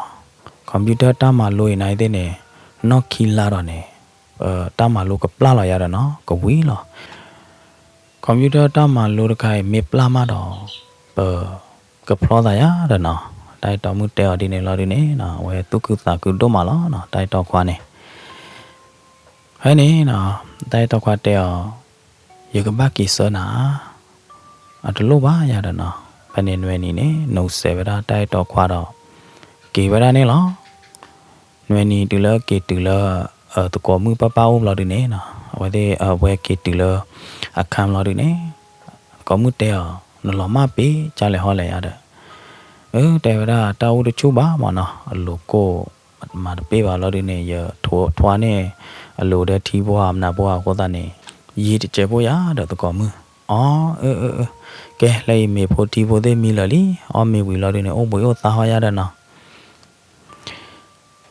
computer တၢ်မၤလိအံၤန့ၣ်သ့ၣ်န့ၣ် နီၢ်ခံလါဒီးန့ၣ် တၢ်မၤလိကပျၢ်လီၤယၤဒီးနီၤ ကဝံၤလီၤ computer တၢ်မၤလိတခါအံၤမ့ၢ်ပျၢ်မးဒီး ပကဖျီသးယၤဒီးနီၤ, တၢ်အဲၣ်တီမုၣ်တဲအီၤဒ်န့ၣ်လီၤဒုန့ၣ်နီၤ အဝဲသူၣ်ခုသးခုဒိၣ်မးလီၤနီၤ တၢ်အဲၣ်တီခွါန့ၣ် ဖဲန့ၣ်နီၤ တၢ်အဲၣ်တီခွါတဲအီၤ ယကဘၣ်က့ၤဆၢနၤဧါ, အတလိၣ်ဘၣ်ယၤဒီးနီၤ, ဖဲန့ၣ်နွဲၣ်နံၤန့ၣ် နူစဲးဝဲဒၣ်တၢ်အဲၣ်တီခွါဒီး က့ၤဝဲဒၣ်န့ၣ်လီၤ. နွဲၣ်နံၤတုၤလၢက့ၤတုၤလၢ သကိးမုၣ်ပၢ်ပၢ်အိၣ်ဘျီဒုန့ၣ်နီၤ, အဝဲသ့ၣ်အဝဲက့ၤတုၤလၢ အခန်းဘျီဒုန့ၣ် သကိးမုၣ်တဲအီၤ နလီၤမၢ်ပ့ၤကၢ်လဲၣ်ဟီလဲၣ်ယၤဒီး, အၢ တဲဝဲဒၣ်တၢ်အိၣ်တဆူၣ်ဘၣ်မၢ်နီၤ, အလိၤကိၢ်မၤတပ့ၢ်ဘၣ်လီၤဒုန့ၣ် ယထိးထွါန့ၢ် အလိၤဒီးထံဖိဧါမနၤဖိဧါအဃိသတးန့ၣ် ယံာ်တစဲးဖိယၤဒီးသကိးမုၣ်, အီ အၢ အၢ အၢ ကဲ လၢအံၤမ့ၤဖိထံဖိသ့ၣ်မံလၢာ်လံ, အီၣ်မ့ၤဝံၤလီၤဒုန့ၣ် အိၣ်ဘှံးအိၣ်သါဟီယၤဒီးနီၤ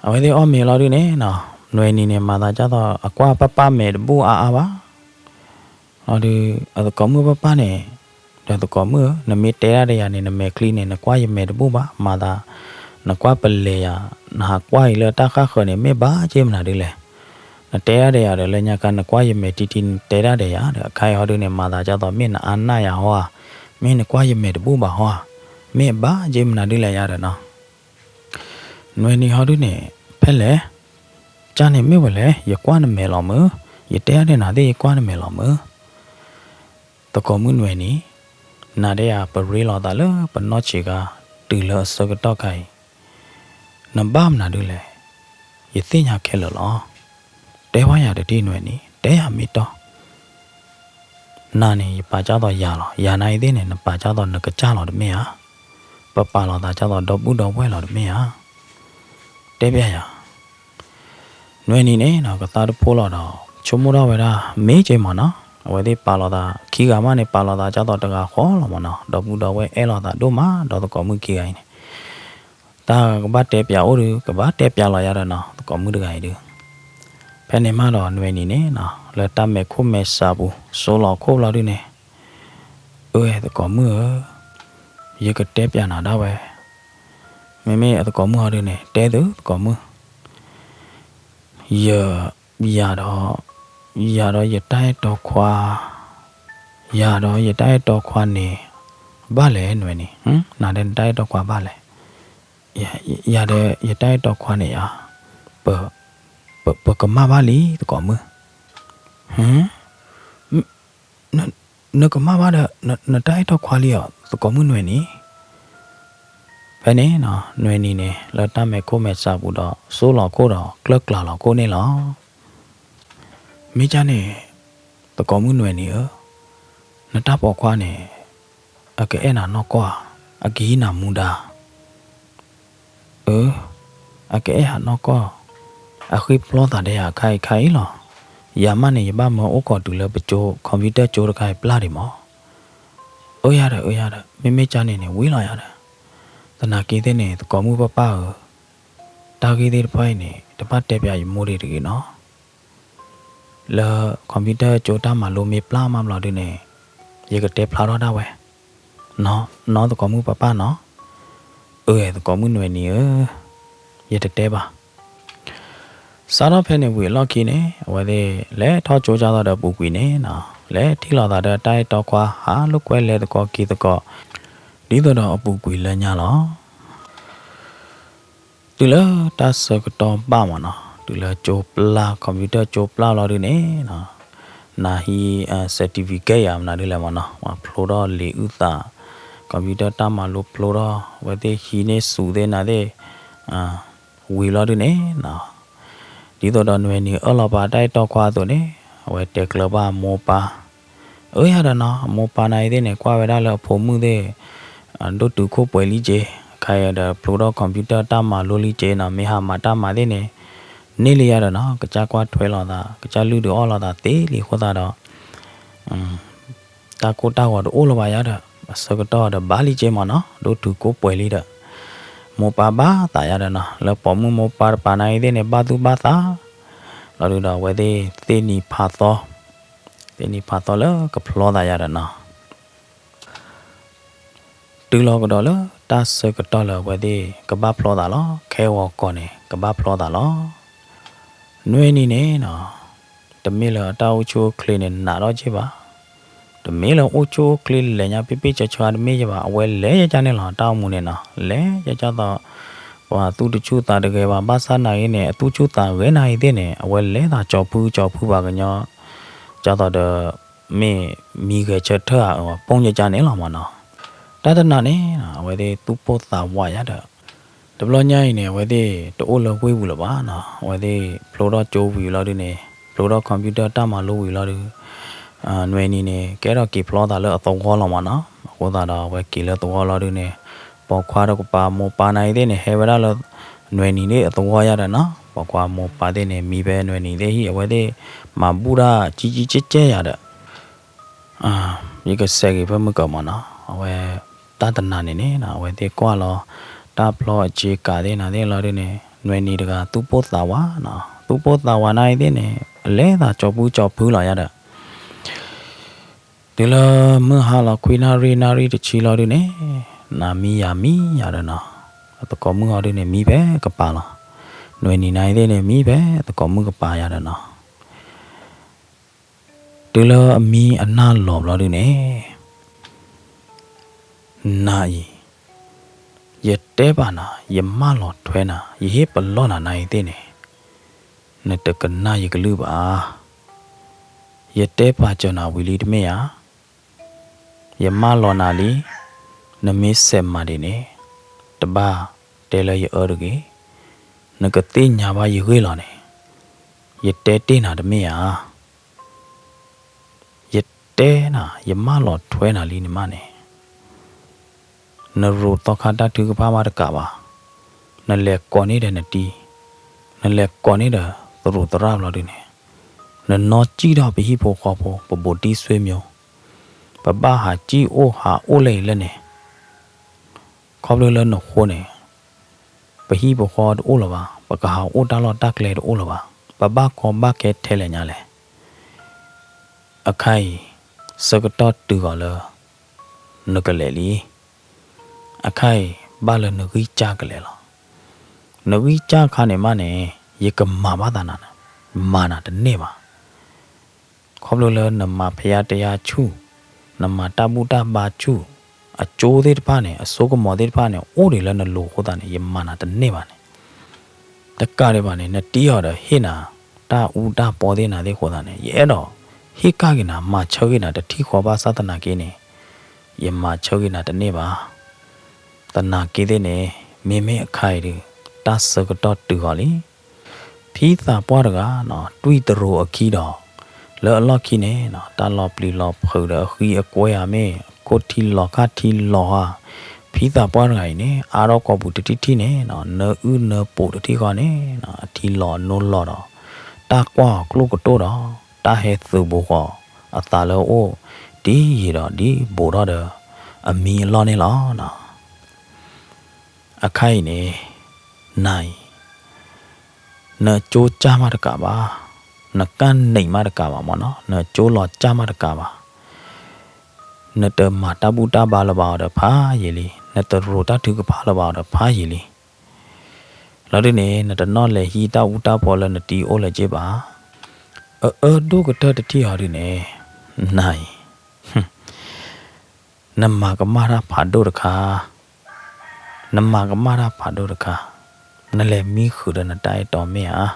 အဝဲသ့ၣ်အီၣ်မ့ၤလီၤဒုန့ၣ်နီၤ, နွဲၣ်နံၤန့ၣ် မၤသးဒ်သိး အကွၢ်ပၢ်ပၢ်မဲာ်တဘူၣ်အါအါဘၣ်. လီၤဒု အသကိးမုၣ်ပၢ်ပၢ်န့ၣ်, ဒီးသကိးမုၣ်ဧၢ, နမ့ၢ်တဲဒၣ်ဒီးယၤန့ၣ် နမဲာ်ချံန့ၣ် နကွၢ်ယမဲာ်တဘူၣ်ဘၣ်, မၤသး နကွၢ်ပလဲၤယၤ, နဟးကွၢ်အံၤလၢတၢ်ဃၣ်ဃၢၤန့ၣ် မ့ၢ်ဘၣ်က့မနုၤဒုလဲၣ်. နတဲဒၣ်ဒီးယၤဒီး လၢညါခါ နကွၢ်ယမဲာ်ထံထံ နတဲဒၣ်ဒီးယၤဒီး အခါအံၤဟီဒုန့ၣ် မၤသးဒ်သိး မ့ၢ်နအါနၢ်ယၤဟီဧါ, မ့ၢ်နကွၢ်ယမဲာ်တဘူၣ်ဘၣ်ဟီဧါ, မ့ၢ်အဘၣ်က့မနုၤဒုလဲၣ်ယၤဒီးနီၤ နွဲၣ်နံၤဟီဒုန့ၣ် ဖဲလဲၣ်, ကၢ်န့ၣ်မ့ၢ်ဝဲလဲၣ်, ယကွၢ်နမဲာ်လီၤမုၢ်, ယတဲဒၣ်ဒီးနၤသ့ၣ် ယကွၢ်နမဲာ်လီၤမုၢ်. သကိးမုၣ်နွဲၣ်နံၤ, နၤဒီးယၤပရ့လိာ်သးလၢပနီၢ်ဆံးခါ တုၤလၢအဆၢကတီၢ်ခါအံၤ, နဘၣ်မနုၤဒုလဲၣ်, ယသ့ၣ်ညါခဲလၢာ်လီၤ. တဲဝဲယၤတထံၣ်နွဲၣ်နံၤ, တဲယၤမ့ၢ်တီၢ် နၤန့ၣ် ယပာ်ကၢ်သိးယၤလီၤ, ယၤနၤအံၤသ့ၣ်န့ၣ် နပာ်ကၢ်သိးနကစၢ်လီၤတမ့ၢ်ဧါ, ပပာ်လီၤသးကၢ်သိးဒီပုၢ်ဒီဝဲၢ်လီၤတမ့ၢ်ဧါ, တဲပျးယၤ. နွဲၣ်နံၤန့ၣ်နီၤ ကသါတဖိလီၤဒီး ဆိကမိၣ်ထီၣ်ဝဲဒၣ် မ့ၢ်က့မၢ်နီၤ, အဝဲသ့ၣ်ပာ်လီၤသး ခံဂၤမးန့ၣ် ပာ်လီၤသးကၢ်သိးတဂၤဃီလီၤမၢ်နီၤ, ဒီပုၢ်ဒီဝဲၢ်အဲၣ်လိာ်သးဒိၣ်မး ဒီးသကိးမုၣ်ခံဂၤအံၤန့ၣ် တၢ်ကဘၣ်တဲပျးအိၣ်ဒီး ကဘၣ်တဲပျးလီၤယၤဒီးနီၤ သကိးမုၣ်တဂၤအံၤဒီး, ဖဲန့ၣ်မးဒီးနွဲၣ်နံၤန့ၣ်နီၤ လၢတၢ်မဲာ်ခိၣ်မဲာ်စးပူၤ စိလီၤခိၣ်ဘျီဒုန့ၣ်, အၢ သကိးမုၣ်ဧၢ, ယကတဲပျးနၤဒၣ်ဝဲ, မ့မ့ၢ်အသကိးမုၣ်ဟီဒုန့ၣ် တဲသုသကိးမုၣ်, ယ, ယၤဒီး, ယၤဒီးယတၢ်အဲၣ်တီခွါ, ယၤဒီးယတၢ်အဲၣ်တီခွါန့ၣ် ဘၣ်လဲၣ်နွဲၣ်နံၤ, နၤဒီးနတၢ်အဲၣ်တီခွါဘၣ်လဲၣ်, ယၤဒီးယတၢ်အဲၣ်တီခွါန့ၣ်ဧါ, ပ, ပကမၣ်ဘၣ်လံသကိးမုၣ်, နကမၣ်ဘၣ်ဒီး နတၢ်အဲၣ်တီခွါလံဧါ သကိးမုၣ်နွဲၣ်နံၤ, ဖဲန့ၣ်နီၤ နွဲၣ်နံၤန့ၣ် လၢတၢ်မဲာ်ခိၣ်မဲာ်စးပူၤဒီး စိလီၤခိၣ်ဒီး ကျၢၢ်ကျၢ်လီၤခိၣ်န့ၣ်လီၤ. မ့ၢ်ကၢ်န့ၣ် သကိးမုၣ်နွဲၣ်နံၤဧၢ, နတၢ်ပိာ်ခွါန့ၣ် အကအဲၣ်နၤနီၢ်ကီၢ်ဧါ, အကဟံးနၤမူဒါ, အၢ, အကအဲၣ်ယၤနီၢ်ကီၢ်, အဃ့ပျီသးဒီးယၤခါအံၤခါအံၤလီၤ. ယၤမးန့ၣ် ယဘၣ်မၢအိၣ်ခိးတုၤလၢပကၠိ computer ကၠိတခါအံၤပျၢ်ဒံးမး. အၢယၤဒီး အၢယၤဒီး မ့မ့ၢ်ကၢ်န့ၣ်န့ၣ် ဝံၤလီၤယၤဒီး, သနာ်က့သ့ၣ်န့ၣ် သကိးမုၣ်ပၢ်ပၢ်ဧၢ, တၢ်ဂ့ၢ်သ့ၣ်တဖၣ်အံၤန့ၣ် တဘၣ်တဲပျးယမိၢ်ဒံးတဂ့ၤနီၤ. လၢ computer ကၠိတၢ်မၤလိမ့ၢ်ပျၢ်မးဘျီဒုန့ၣ် ယကတဲဖျါထီၣ်ဒၣ်ဝဲ, နီၢ်သကိးမုၣ်ပၢ်ပၢ်နီၤ. အၢ သကိးမုၣ်နွဲၣ်နံၤဧၢ, ယတတဲဘၣ်. စးထီၣ်ဖဲန့ၣ်ဝံၤအလီၢ်ခံန့ၣ် အဝဲသ့ၣ်လဲၤထီၣ်ကၠိကၢ်သီဒီးအပူၤကွံာ်န့ၣ်နီၤ, လဲၤထံၣ်လိာ်သးဒီးတၢ်အဲၣ်တီခွါ ဟးလိာ်ကွဲလဲၤသကိးက့ၤသကိး ဒ်သိးဒီးအပူၤကွံာ်လၢညါလီၤ. တုၤလၢတၢ်ဆၢကတီၢ်ဘၣ်မးနီၤ, တုၤလၢကၠိပျၢ် computer ကၠိပျၢ်လီၤဒုန့ၣ်နီၤ, နဟံး certificate ယၤမနုၤဒ်လဲၣ်မးနီၤ, ဖျိထီၣ်လံာ်အုၣ်သး, computer တၢ်မၤလိဖျိထီၣ်, အဝဲသ့ၣ်ဟံးန့ၢ်စူးသ့ၣ်နၤသ့ၣ် ဝံၤလီၤဒုန့ၣ်နီၤ, ဒ်သိးဒီးနွဲၣ်နံၤအၢၣ်လီၤပာ်တၢ်အဲၣ်တီခွါအသိးန့ၣ် အဝဲတဲကျၢၤဘၣ်အမိၢ်ပၢ်, အၢယၤဒီးနီၤ အမိၢ်ပၢ်နၤအံၤသ့ၣ်န့ၣ် ကွၢ်ဝဲဒၣ်လၢအဖိမုၣ်သ့ၣ် ဒိၣ်တုာ်ခိၣ်ပှဲၤလံက့ၤ, ခါအံၤဒီးဖျိထီၣ် computer တၢ်မၤလိလံက့ၤနီၤ, မ့ၢ်ဟးမၤတၢ်မၤသ့ၣ်န့ၣ် န့ၢ်လံယၤဒီးနီၤ ကစၢ်ကွၢ်ထွဲလိာ်သး ကစၢ်လုၢ်ဒုးအီၣ်လိာ်သးသ့လံအဃိသတးဒီး တၢ်ကိၢ်တၢ်ဂီၤတအိၣ်လၢၤဘၣ်ယၤဒီး အဆၢကတီၢ်ဒီးဘၣ်လံက့မးနီၤ ဒိၣ်တုာ်ကိၢ်ပှဲၤလံဒီး မိၢ်ပၢ်ဘၣ်သးယၤဒီးနီၤ လၢပိာ်မုၣ်မိၢ်ပၢ်တပၤနာ်အံၤသ့ၣ်န့ၣ် ဘၣ်သူၣ်ဘၣ်သး လီၤဒုးဒီးအဝဲသ့ၣ်သ့ၣ်နံၤဖးသီ သ့ၣ်နံၤဖးသီလၢကဖျီသးယၤဒီးနီၤ တုၤလီၤကဒီးလၢတၢ်ဆၢကတီၢ်လၢအဝဲသ့ၣ်ကဘၣ်ဖျီသးလီၤ. ခဲဂီၤကီၢ်န့ၣ် ကဘၣ်ဖျီသးလီၤ. နွဲၣ်နံၤန့ၣ်နီၤ တမ့ၢ်လၢအတၢ်အိၣ်ဆူၣ်အိၣ်ချ့န့ၣ်နးထီၣ်က့ဘၣ်. တမ့ၢ်လၢအိၣ်ဆူၣ်အိၣ်ချ့လဲၤညါ ပ့ၢ်ပ့ၢ်ဆှါဆှါတမ့ၢ်က့ဘၣ်. အဝဲလဲၤယကန့ၣ်လီၤ တၢ်အိၣ်မူန့ၣ်နီၤ လဲၤယကသိး ပှၤသူၣ်တဆူၣ်သးတဂဲၤဘၣ် ဘၣ်ဆၣ်နာ်ဂ့ၤန့ၣ် အသူၣ်ဆူၣ်သးဂဲၤနာ်ဂ့ၤသ့ၣ်န့ၣ် အဝဲလဲၤသးကၠီၤဖုကၠီၤဖုပှၤကညီ ကသိးဒီး မ့ၢ်မံဂဲၤဆၢထၢၣ်ဧါ ပိၢ်ယကန့ၣ်လီၤမးနီၤ. တၢ်တနၤန့ၣ် အဝဲသ့ၣ်သူၣ်ပိၢ်သးဝးယၤဒီး တဘျီညါအံၤန့ၣ် အဝဲသ့ၣ်တအိၣ်လၢဝ့ၢ်ပူၤလၢၤဘၣ်နီၤ. အဝဲသ့ၣ်ဖျိထီၣ်ကၠိဝံၤလီၤဒုန့ၣ် ဖျိထီၣ် computer တၢ်မၤလိဝံၤလီၤဒု နွဲၣ်နံၤန့ၣ် ကဲထီၣ်က့ၤဖျီသးလၢအသဝီလီၤမးနီၤ. အဃိသတးဒီးအဝဲက့ၤလၢသဝီလီၤဒုန့ၣ် ပိာ်ခွါတကပၤမိၢ်ပၢ်နာ်အံၤသ့ၣ်န့ၣ် ဟဲဝဲဒၣ်လၢ နွဲၣ်နံၤသ့ၣ်အသဝီယၤဒီးနီၤ. ပိာ်ခွါမိၢ်ပၢ်သ့ၣ်န့ၣ် မံဖဲနွဲၣ်နံၤသ့ၣ်ဟံၣ် အဝဲသ့ၣ်မၤဘူၣ်တၢ်ကံကံကဲကဲယၤဒီး ယကစဲးက့ၤဖဲမုၢ်ကၢၤမးနီၤ. အဝဲတၢ်တနၤန့ၣ်န့ၣ် အဝဲသ့ၣ်ကွၢ်လီၤ တၢ်ဖျီအစ့ကၤသ့ၣ်နၤသ့ၣ်လီၤဒုန့ၣ် နွဲၣ်နံၤတဂၤသူၣ်ပိၢ်သးဝးနီၤ. သူၣ်ပိၢ်သးဝးနာ်အံၤသ့ၣ်န့ၣ် အလဲၤသးကၠီၤဖုကၠီၤဖုလီၤယၤဒီး တုၤလၢမုၢ်ဟါလီၤခွံနၣ်ရံၣ်နၣ်ရံၣ်တဆံလီၤဒုန့ၣ် နၤမံယၤမံယၤဒီးနီၤ. အသကိးမုၣ်ဟီဒုန့ၣ် မံဖဲကပၤလီၤ. နွဲၣ်နံၤနာ်အံၤသ့ၣ်န့ၣ် မံဖဲသကိးမုၣ်ကပၤယၤဒီးနီၤ. တုၤလၢအမံအနၢ်လီၤဘျီဒုန့ၣ် နၤအံၤ ယတဲပာ်နၤ ယမၢလီၤထွဲနၤ ယဟ့ၣ်ပလီၢ်နၤနာ်အံၤသ့ၣ်န့ၣ် နတကနၣ်ယကလုၢ်ဘၣ်. ယတဲပာ်စၢၤနၤဝံၤလံတမ့ၢ်ဧါ. ယမၢလီၤနၤလံ. နမ့ၢ်ဆဲးမၤဒ်န့ၣ် တဘၣ်တဲလၢယအၢတဂ့ၤ. နကသ့ၣ်ညါဘၣ်ယဂ့ၢ်လီၤန့ၣ် ယတဲတ့ၢ်နၤတမ့ၢ်ဧါ. ယတဲနၤ ယမၢလီၤထွဲနၤလံန့ၣ်မးန့ၣ် နရိးသီခါတၢ်ထုကဖၣ်မးတကးဘၣ်. နလဲၤကိးန့ၢ်ဒီးနတံၤ, နလဲၤကိးန့ၢ်ဒီးသရူးသရၣ်ဘျီဒုန့ၣ်, နနီၢ်စံၣ်ထီၣ်ပဟံၣ်ဖိဃီဖိ ပဘူးတံၢ်ဆွေမျိုး, ပဘၣ်ဟးစံၣ်အိၣ်ဟးအိၣ်လၢအံၤလၢန့ၣ်, ခီဖျိလၢနဃိန့ၣ် ပဟံၣ်ပဃီတအိၣ်လၢၤဘၣ်, ပကဟးအိၣ်တၢ်လီၢ်တၢ်ကျဲတအိၣ်လၢၤဘၣ်, ပဘၣ်ကီဘၣ်ခဲထဲလဲၣ်ညါလဲၣ်. အခါအံၤ ဆၢကတီၢ်တုၤဃီၤလၢ နကလဲၤလံ. အခါအံၤ ဘၣ်လၢနဂံၢ်စၢ်ကလဲၤလီၤ. နဂံၢ်စၢ်ခါန့ၣ်မးန့ၣ် ယကမၤဘၣ်သးနၤ, မၤနၤတန့ၢ်ဘၣ်. ခီဖျိလၢနမၤဖယါတယါဆူၣ်, နမၤတၢ်ဘူၣ်တၢ်ဘါဆူၣ်, အကၠိသ့ၣ်တဖၣ်န့ၣ် အစိကမီၤသ့ၣ်တဖၣ်န့ၣ် အိၣ်ဒံးလၢနလိၤအဃိသတးန့ၣ် ယမၤနၤတန့ၢ်ဘၣ်န့ၣ်, တကးဒံးဘၣ်န့ၣ် နတံၤအီၤဒီးဟ့ၣ်နၤ တၢ်အူတၢ်ပီသ့ၣ်နၤသ့ၣ်အဃိသတးန့ၣ် ယအဲၣ်ဒိးဟ့ၣ်ကၣ်က့ၤနၤ မၤဆၢက့ၤနၤတထံၣ်ဃီဘၣ်ဆၣ်သနာ်က့န့ၣ် ယမၤဆၢက့ၤနၤတန့ၢ်ဘၣ်. သနာ်က့သ့ၣ်န့ၣ် မ့မ့ၢ်အခါအံၤဒုး တၢ်ဆၢကတီၢ်တုၤဃီၤလံ. ဖံသးပှၢ်တဂၤနီၤ တွံၢ်တရူးအခံဒီး လၢအလီၢ်ခံန့ၣ်နီၤ တၢ်လီၤပျံၤလီၤဖုးဒီးအဃံအကွဲဧါမ့ၢ် ခိၣ်ထံလီၤခါထံလီၤဧါ, ဖံသးပှၢ်တဂၤအံၤန့ၣ် အါထီၣ်ကိာ်ပူၤတထံၣ်ထံၣ်န့ၣ်နီၤ နၢအုၣ်နၢပူၤတထံၣ်ဃီန့ၣ်နီၤ အထံလီၤအနိလီၤဒီး တၢ်ကွၢ်အီၤကျိၣ်ကတိၢ်ဒီး တၢ်ဟဲသုးဘူးဃီၤအသးလၢအအိၣ် ဒ်ယံာ်ဒီးဒ်ဘူးထီၣ်ဒီး အမံအလီၢ်န့ၣ်လီၤနီၤ. အခါအံၤန့ၣ် နၤအံၤ နကၠိကၢ်မးတကးဘၣ်, နကၢ်နံၣ်မးတကးဘၣ်မ့ၢ်နီၤ, နကၠိလီၤကၢ်မးတကးဘၣ်, နတမၤတၢ်ဘူၣ်တၢ်ဘါလၢၤဘၣ်အီၤဒီးဖးယံာ်လံ, နတရိးတၢ်ထုကဖၣ်လၢၤဘၣ်အီၤဒီးဖးယံာ်လံ. လီၤဒုန့ၣ် နတနီၣ်လဲၤဟံးတၢ်အူတၢ်ပီလၢနတံၤအိၣ်လၢၤက့ဘၣ်. အအၢဒိၣ်ကတၢၢ်တထံၣ်အီၤဒုန့ၣ် နၤအံၤ နမၤကမၣ်တၢ်ဖးဒိၣ်တခါ, နမၤကမၣ်တၢ်ဖးဒိၣ်တခါ, နလဲၤမံဃုာ်ဒီးနတၢ်အဲၣ်တီမ့ၢ်ဧါ.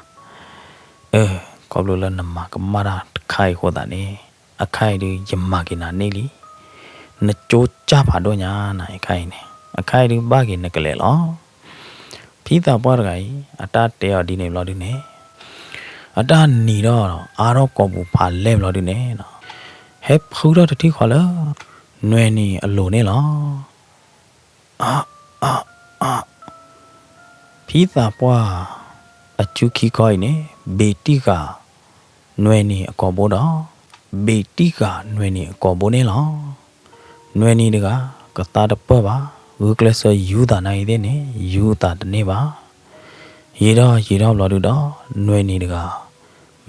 အၢ ခီဖျိလၢနမၤကမၣ်တၢ်တခါအံၤအဃိသတးန့ၣ် အခါအံၤဒုးယမၤက့ၤနၤန့ၢ်လံ. နကၠိကၢ်ဖးဒိၣ်ညါနၤ အခါအံၤန့ၣ် အခါအံၤဒုးဘၣ်က့ၤနကလဲၤလီၤ. ဖံသးပှၢ်တဂၤအံၤ အတၢ်တဲအီၤဒ်န့ၣ်ဘျီဒုန့ၣ် အတၢ်နံၤထီၣ်အါထီၣ်ကိာ်ပူၤဖးလဲၢ်ဘျီဒုန့ၣ် ဟဲဖုထီၣ်တထံၣ်ဃီလၢ နွဲၣ်နံၤအလိၤန့ၣ်လီၤ. အါ အါ အါ ဖံသးပှၢ် အစုခံခီအံၤန့ၣ် ဘ့ၣ်တံၢ်ဃာ် နွဲၣ်နံၤအကိာ်ဘိဒီး ဘ့ၣ်တံၢ်ဃာ်နွဲၣ်နံၤအကိာ်ဘိန့ၣ်လီၤ. နွဲၣ်နံၤတဂၤ ကသါတပၢၢ်ဘၣ်, ဂုာ်ကျဲးစၢးယူၤသးနၤအံၤသ့ၣ်န့ၣ် ယူၤသးတန့ၢ်ဘၣ်. ယံာ်ထီၣ်ယံာ်ထီၣ်ဘျီဒုဒီး နွဲၣ်နံၤတဂၤ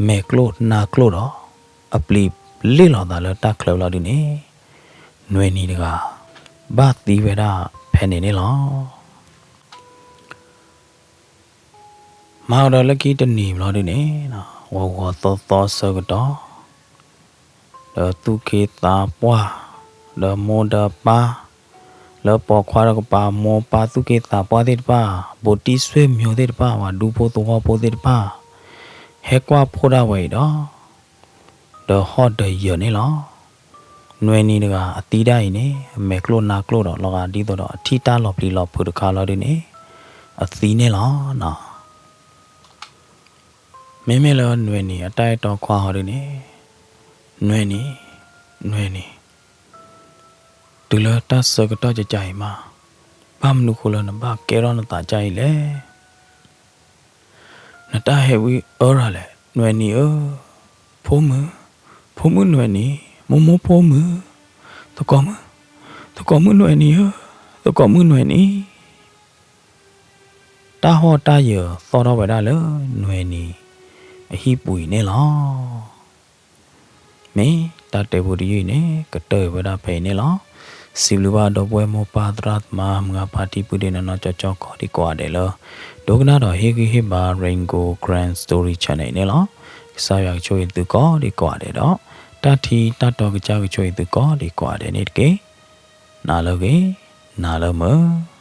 မဲာ်ကျိၣ်နါကျိၣ်ဒီး အပျံၤလ့ၣ်လီၤသးလၢတၢ်ချၢဘျီဒုန့ၣ် နွဲၣ်နံၤတဂၤ ဘၣ်သံဝဲဒၣ်ဖဲန့ၣ်န့ၣ်လီၤ. မၤကဒီးလၢခံတနံၤဘျီဒုန့ၣ် ဂီၤဂီၤသီသီဆၢကတီၢ် ဒီးသူၣ်က့သးပှၢ် ဒီးမိၢ်ဒီးပၢ် လၢပိာ်ခွါဒီးကပၤ မိၢ်ပၢ်သူၣ်က့သးပှၢ်သ့ၣ်တဖၣ် ဘူးတံၢ်ဆွေမျိုးသ့ၣ်တဖၣ် ပှၤဒူဖိသဝီဖိသ့ၣ်တဖၣ် ဟဲကွၢ်ဖှိၣ်ဒၣ်ဝဲအံၤဒီး ဒီးဟီၣ်ဒီးယၢၤန့ၣ်လီၤ. နွဲၣ်နံၤတဂၤအသံဒၣ်အံၤန့ၣ် အမဲာ်ကျိၣ်နါကျိၣ်ဒီး လီၤဂာ်ဒ်သိးဒီးအထံၣ်တၢ်လီၤပျံၤလီၤဖုးတခါလီၤဒုန့ၣ် အသံန့ၣ်လီၤ. မ့မ့ၢ်လၢနွဲၣ်နံၤအတၢ်အဲၣ်တီခွါဟီဒုန့ၣ် နွဲၣ်နံၤ, နွဲၣ်နံၤ, တုၤလၢတၢ်ဆၢကတီၢ်ကကါအံၤမး ဘၣ်မနုၤဃိလၢနဘၣ်ကဲထီၣ်နသးကါအံၤလဲၣ်. နတၢ်ဟဲဝံအၢရၤလဲၣ် နွဲၣ်နံၤဧၢ, ဖိမုၣ်, ဖိမုၣ်နွဲၣ်နံၤ, မိၢ်မိၢ်ဖိမုၣ်, သကိးမုၣ်, သကိးမုၣ်နွဲၣ်နံၤဧၢ, သကိးမုၣ်နွဲၣ်နံၤ. တၢ်ဟီၣ်တၢ်ယၢၤသီၣ်ထီၣ်ဝဲဒၣ်လၢနွဲၣ်နံၤအဟံၣ်ပူၤအံၤန့ၣ်လီၤ. မ့ၢ်တၢ်တဲဖိတယုၢ်အံၤန့ၣ် ကတၢၢ်ဝဲဒၣ်ဖဲအံၤန့ၣ်လီၤ. စံးဘျုးဘၣ်ဒီပုၢ်ဝဲၢ်မိၢ်ပၢ်သရၣ်သမါ မုၢ်ဂၢ်ဖါတံၢ်ပုၢ်ဒ့နနီၢ်ကၠီကၠီကိးဒံကိးဂၤဒဲးလၢ ဒိကနၣ်ဒီးဟ့ၣ်ဂံၢ်ဟ့ၣ်ဘါ Rain Gold Karen Story Channel အံၤန့ၣ်လီၤ. ကစၢ်ယွၤကဆိၣ်ဂ့ၤသုကိးဒံကိးဂၤဒဲးဒီး တၢ်ထံတၢ်တီကစၢ်ကဆိၣ်ဂ့ၤသုကိးဒံကိးဂၤဒဲးန့ၣ်တက့ၢ်. နၤလၢဂ့ၤ, နၤလၢမုာ်.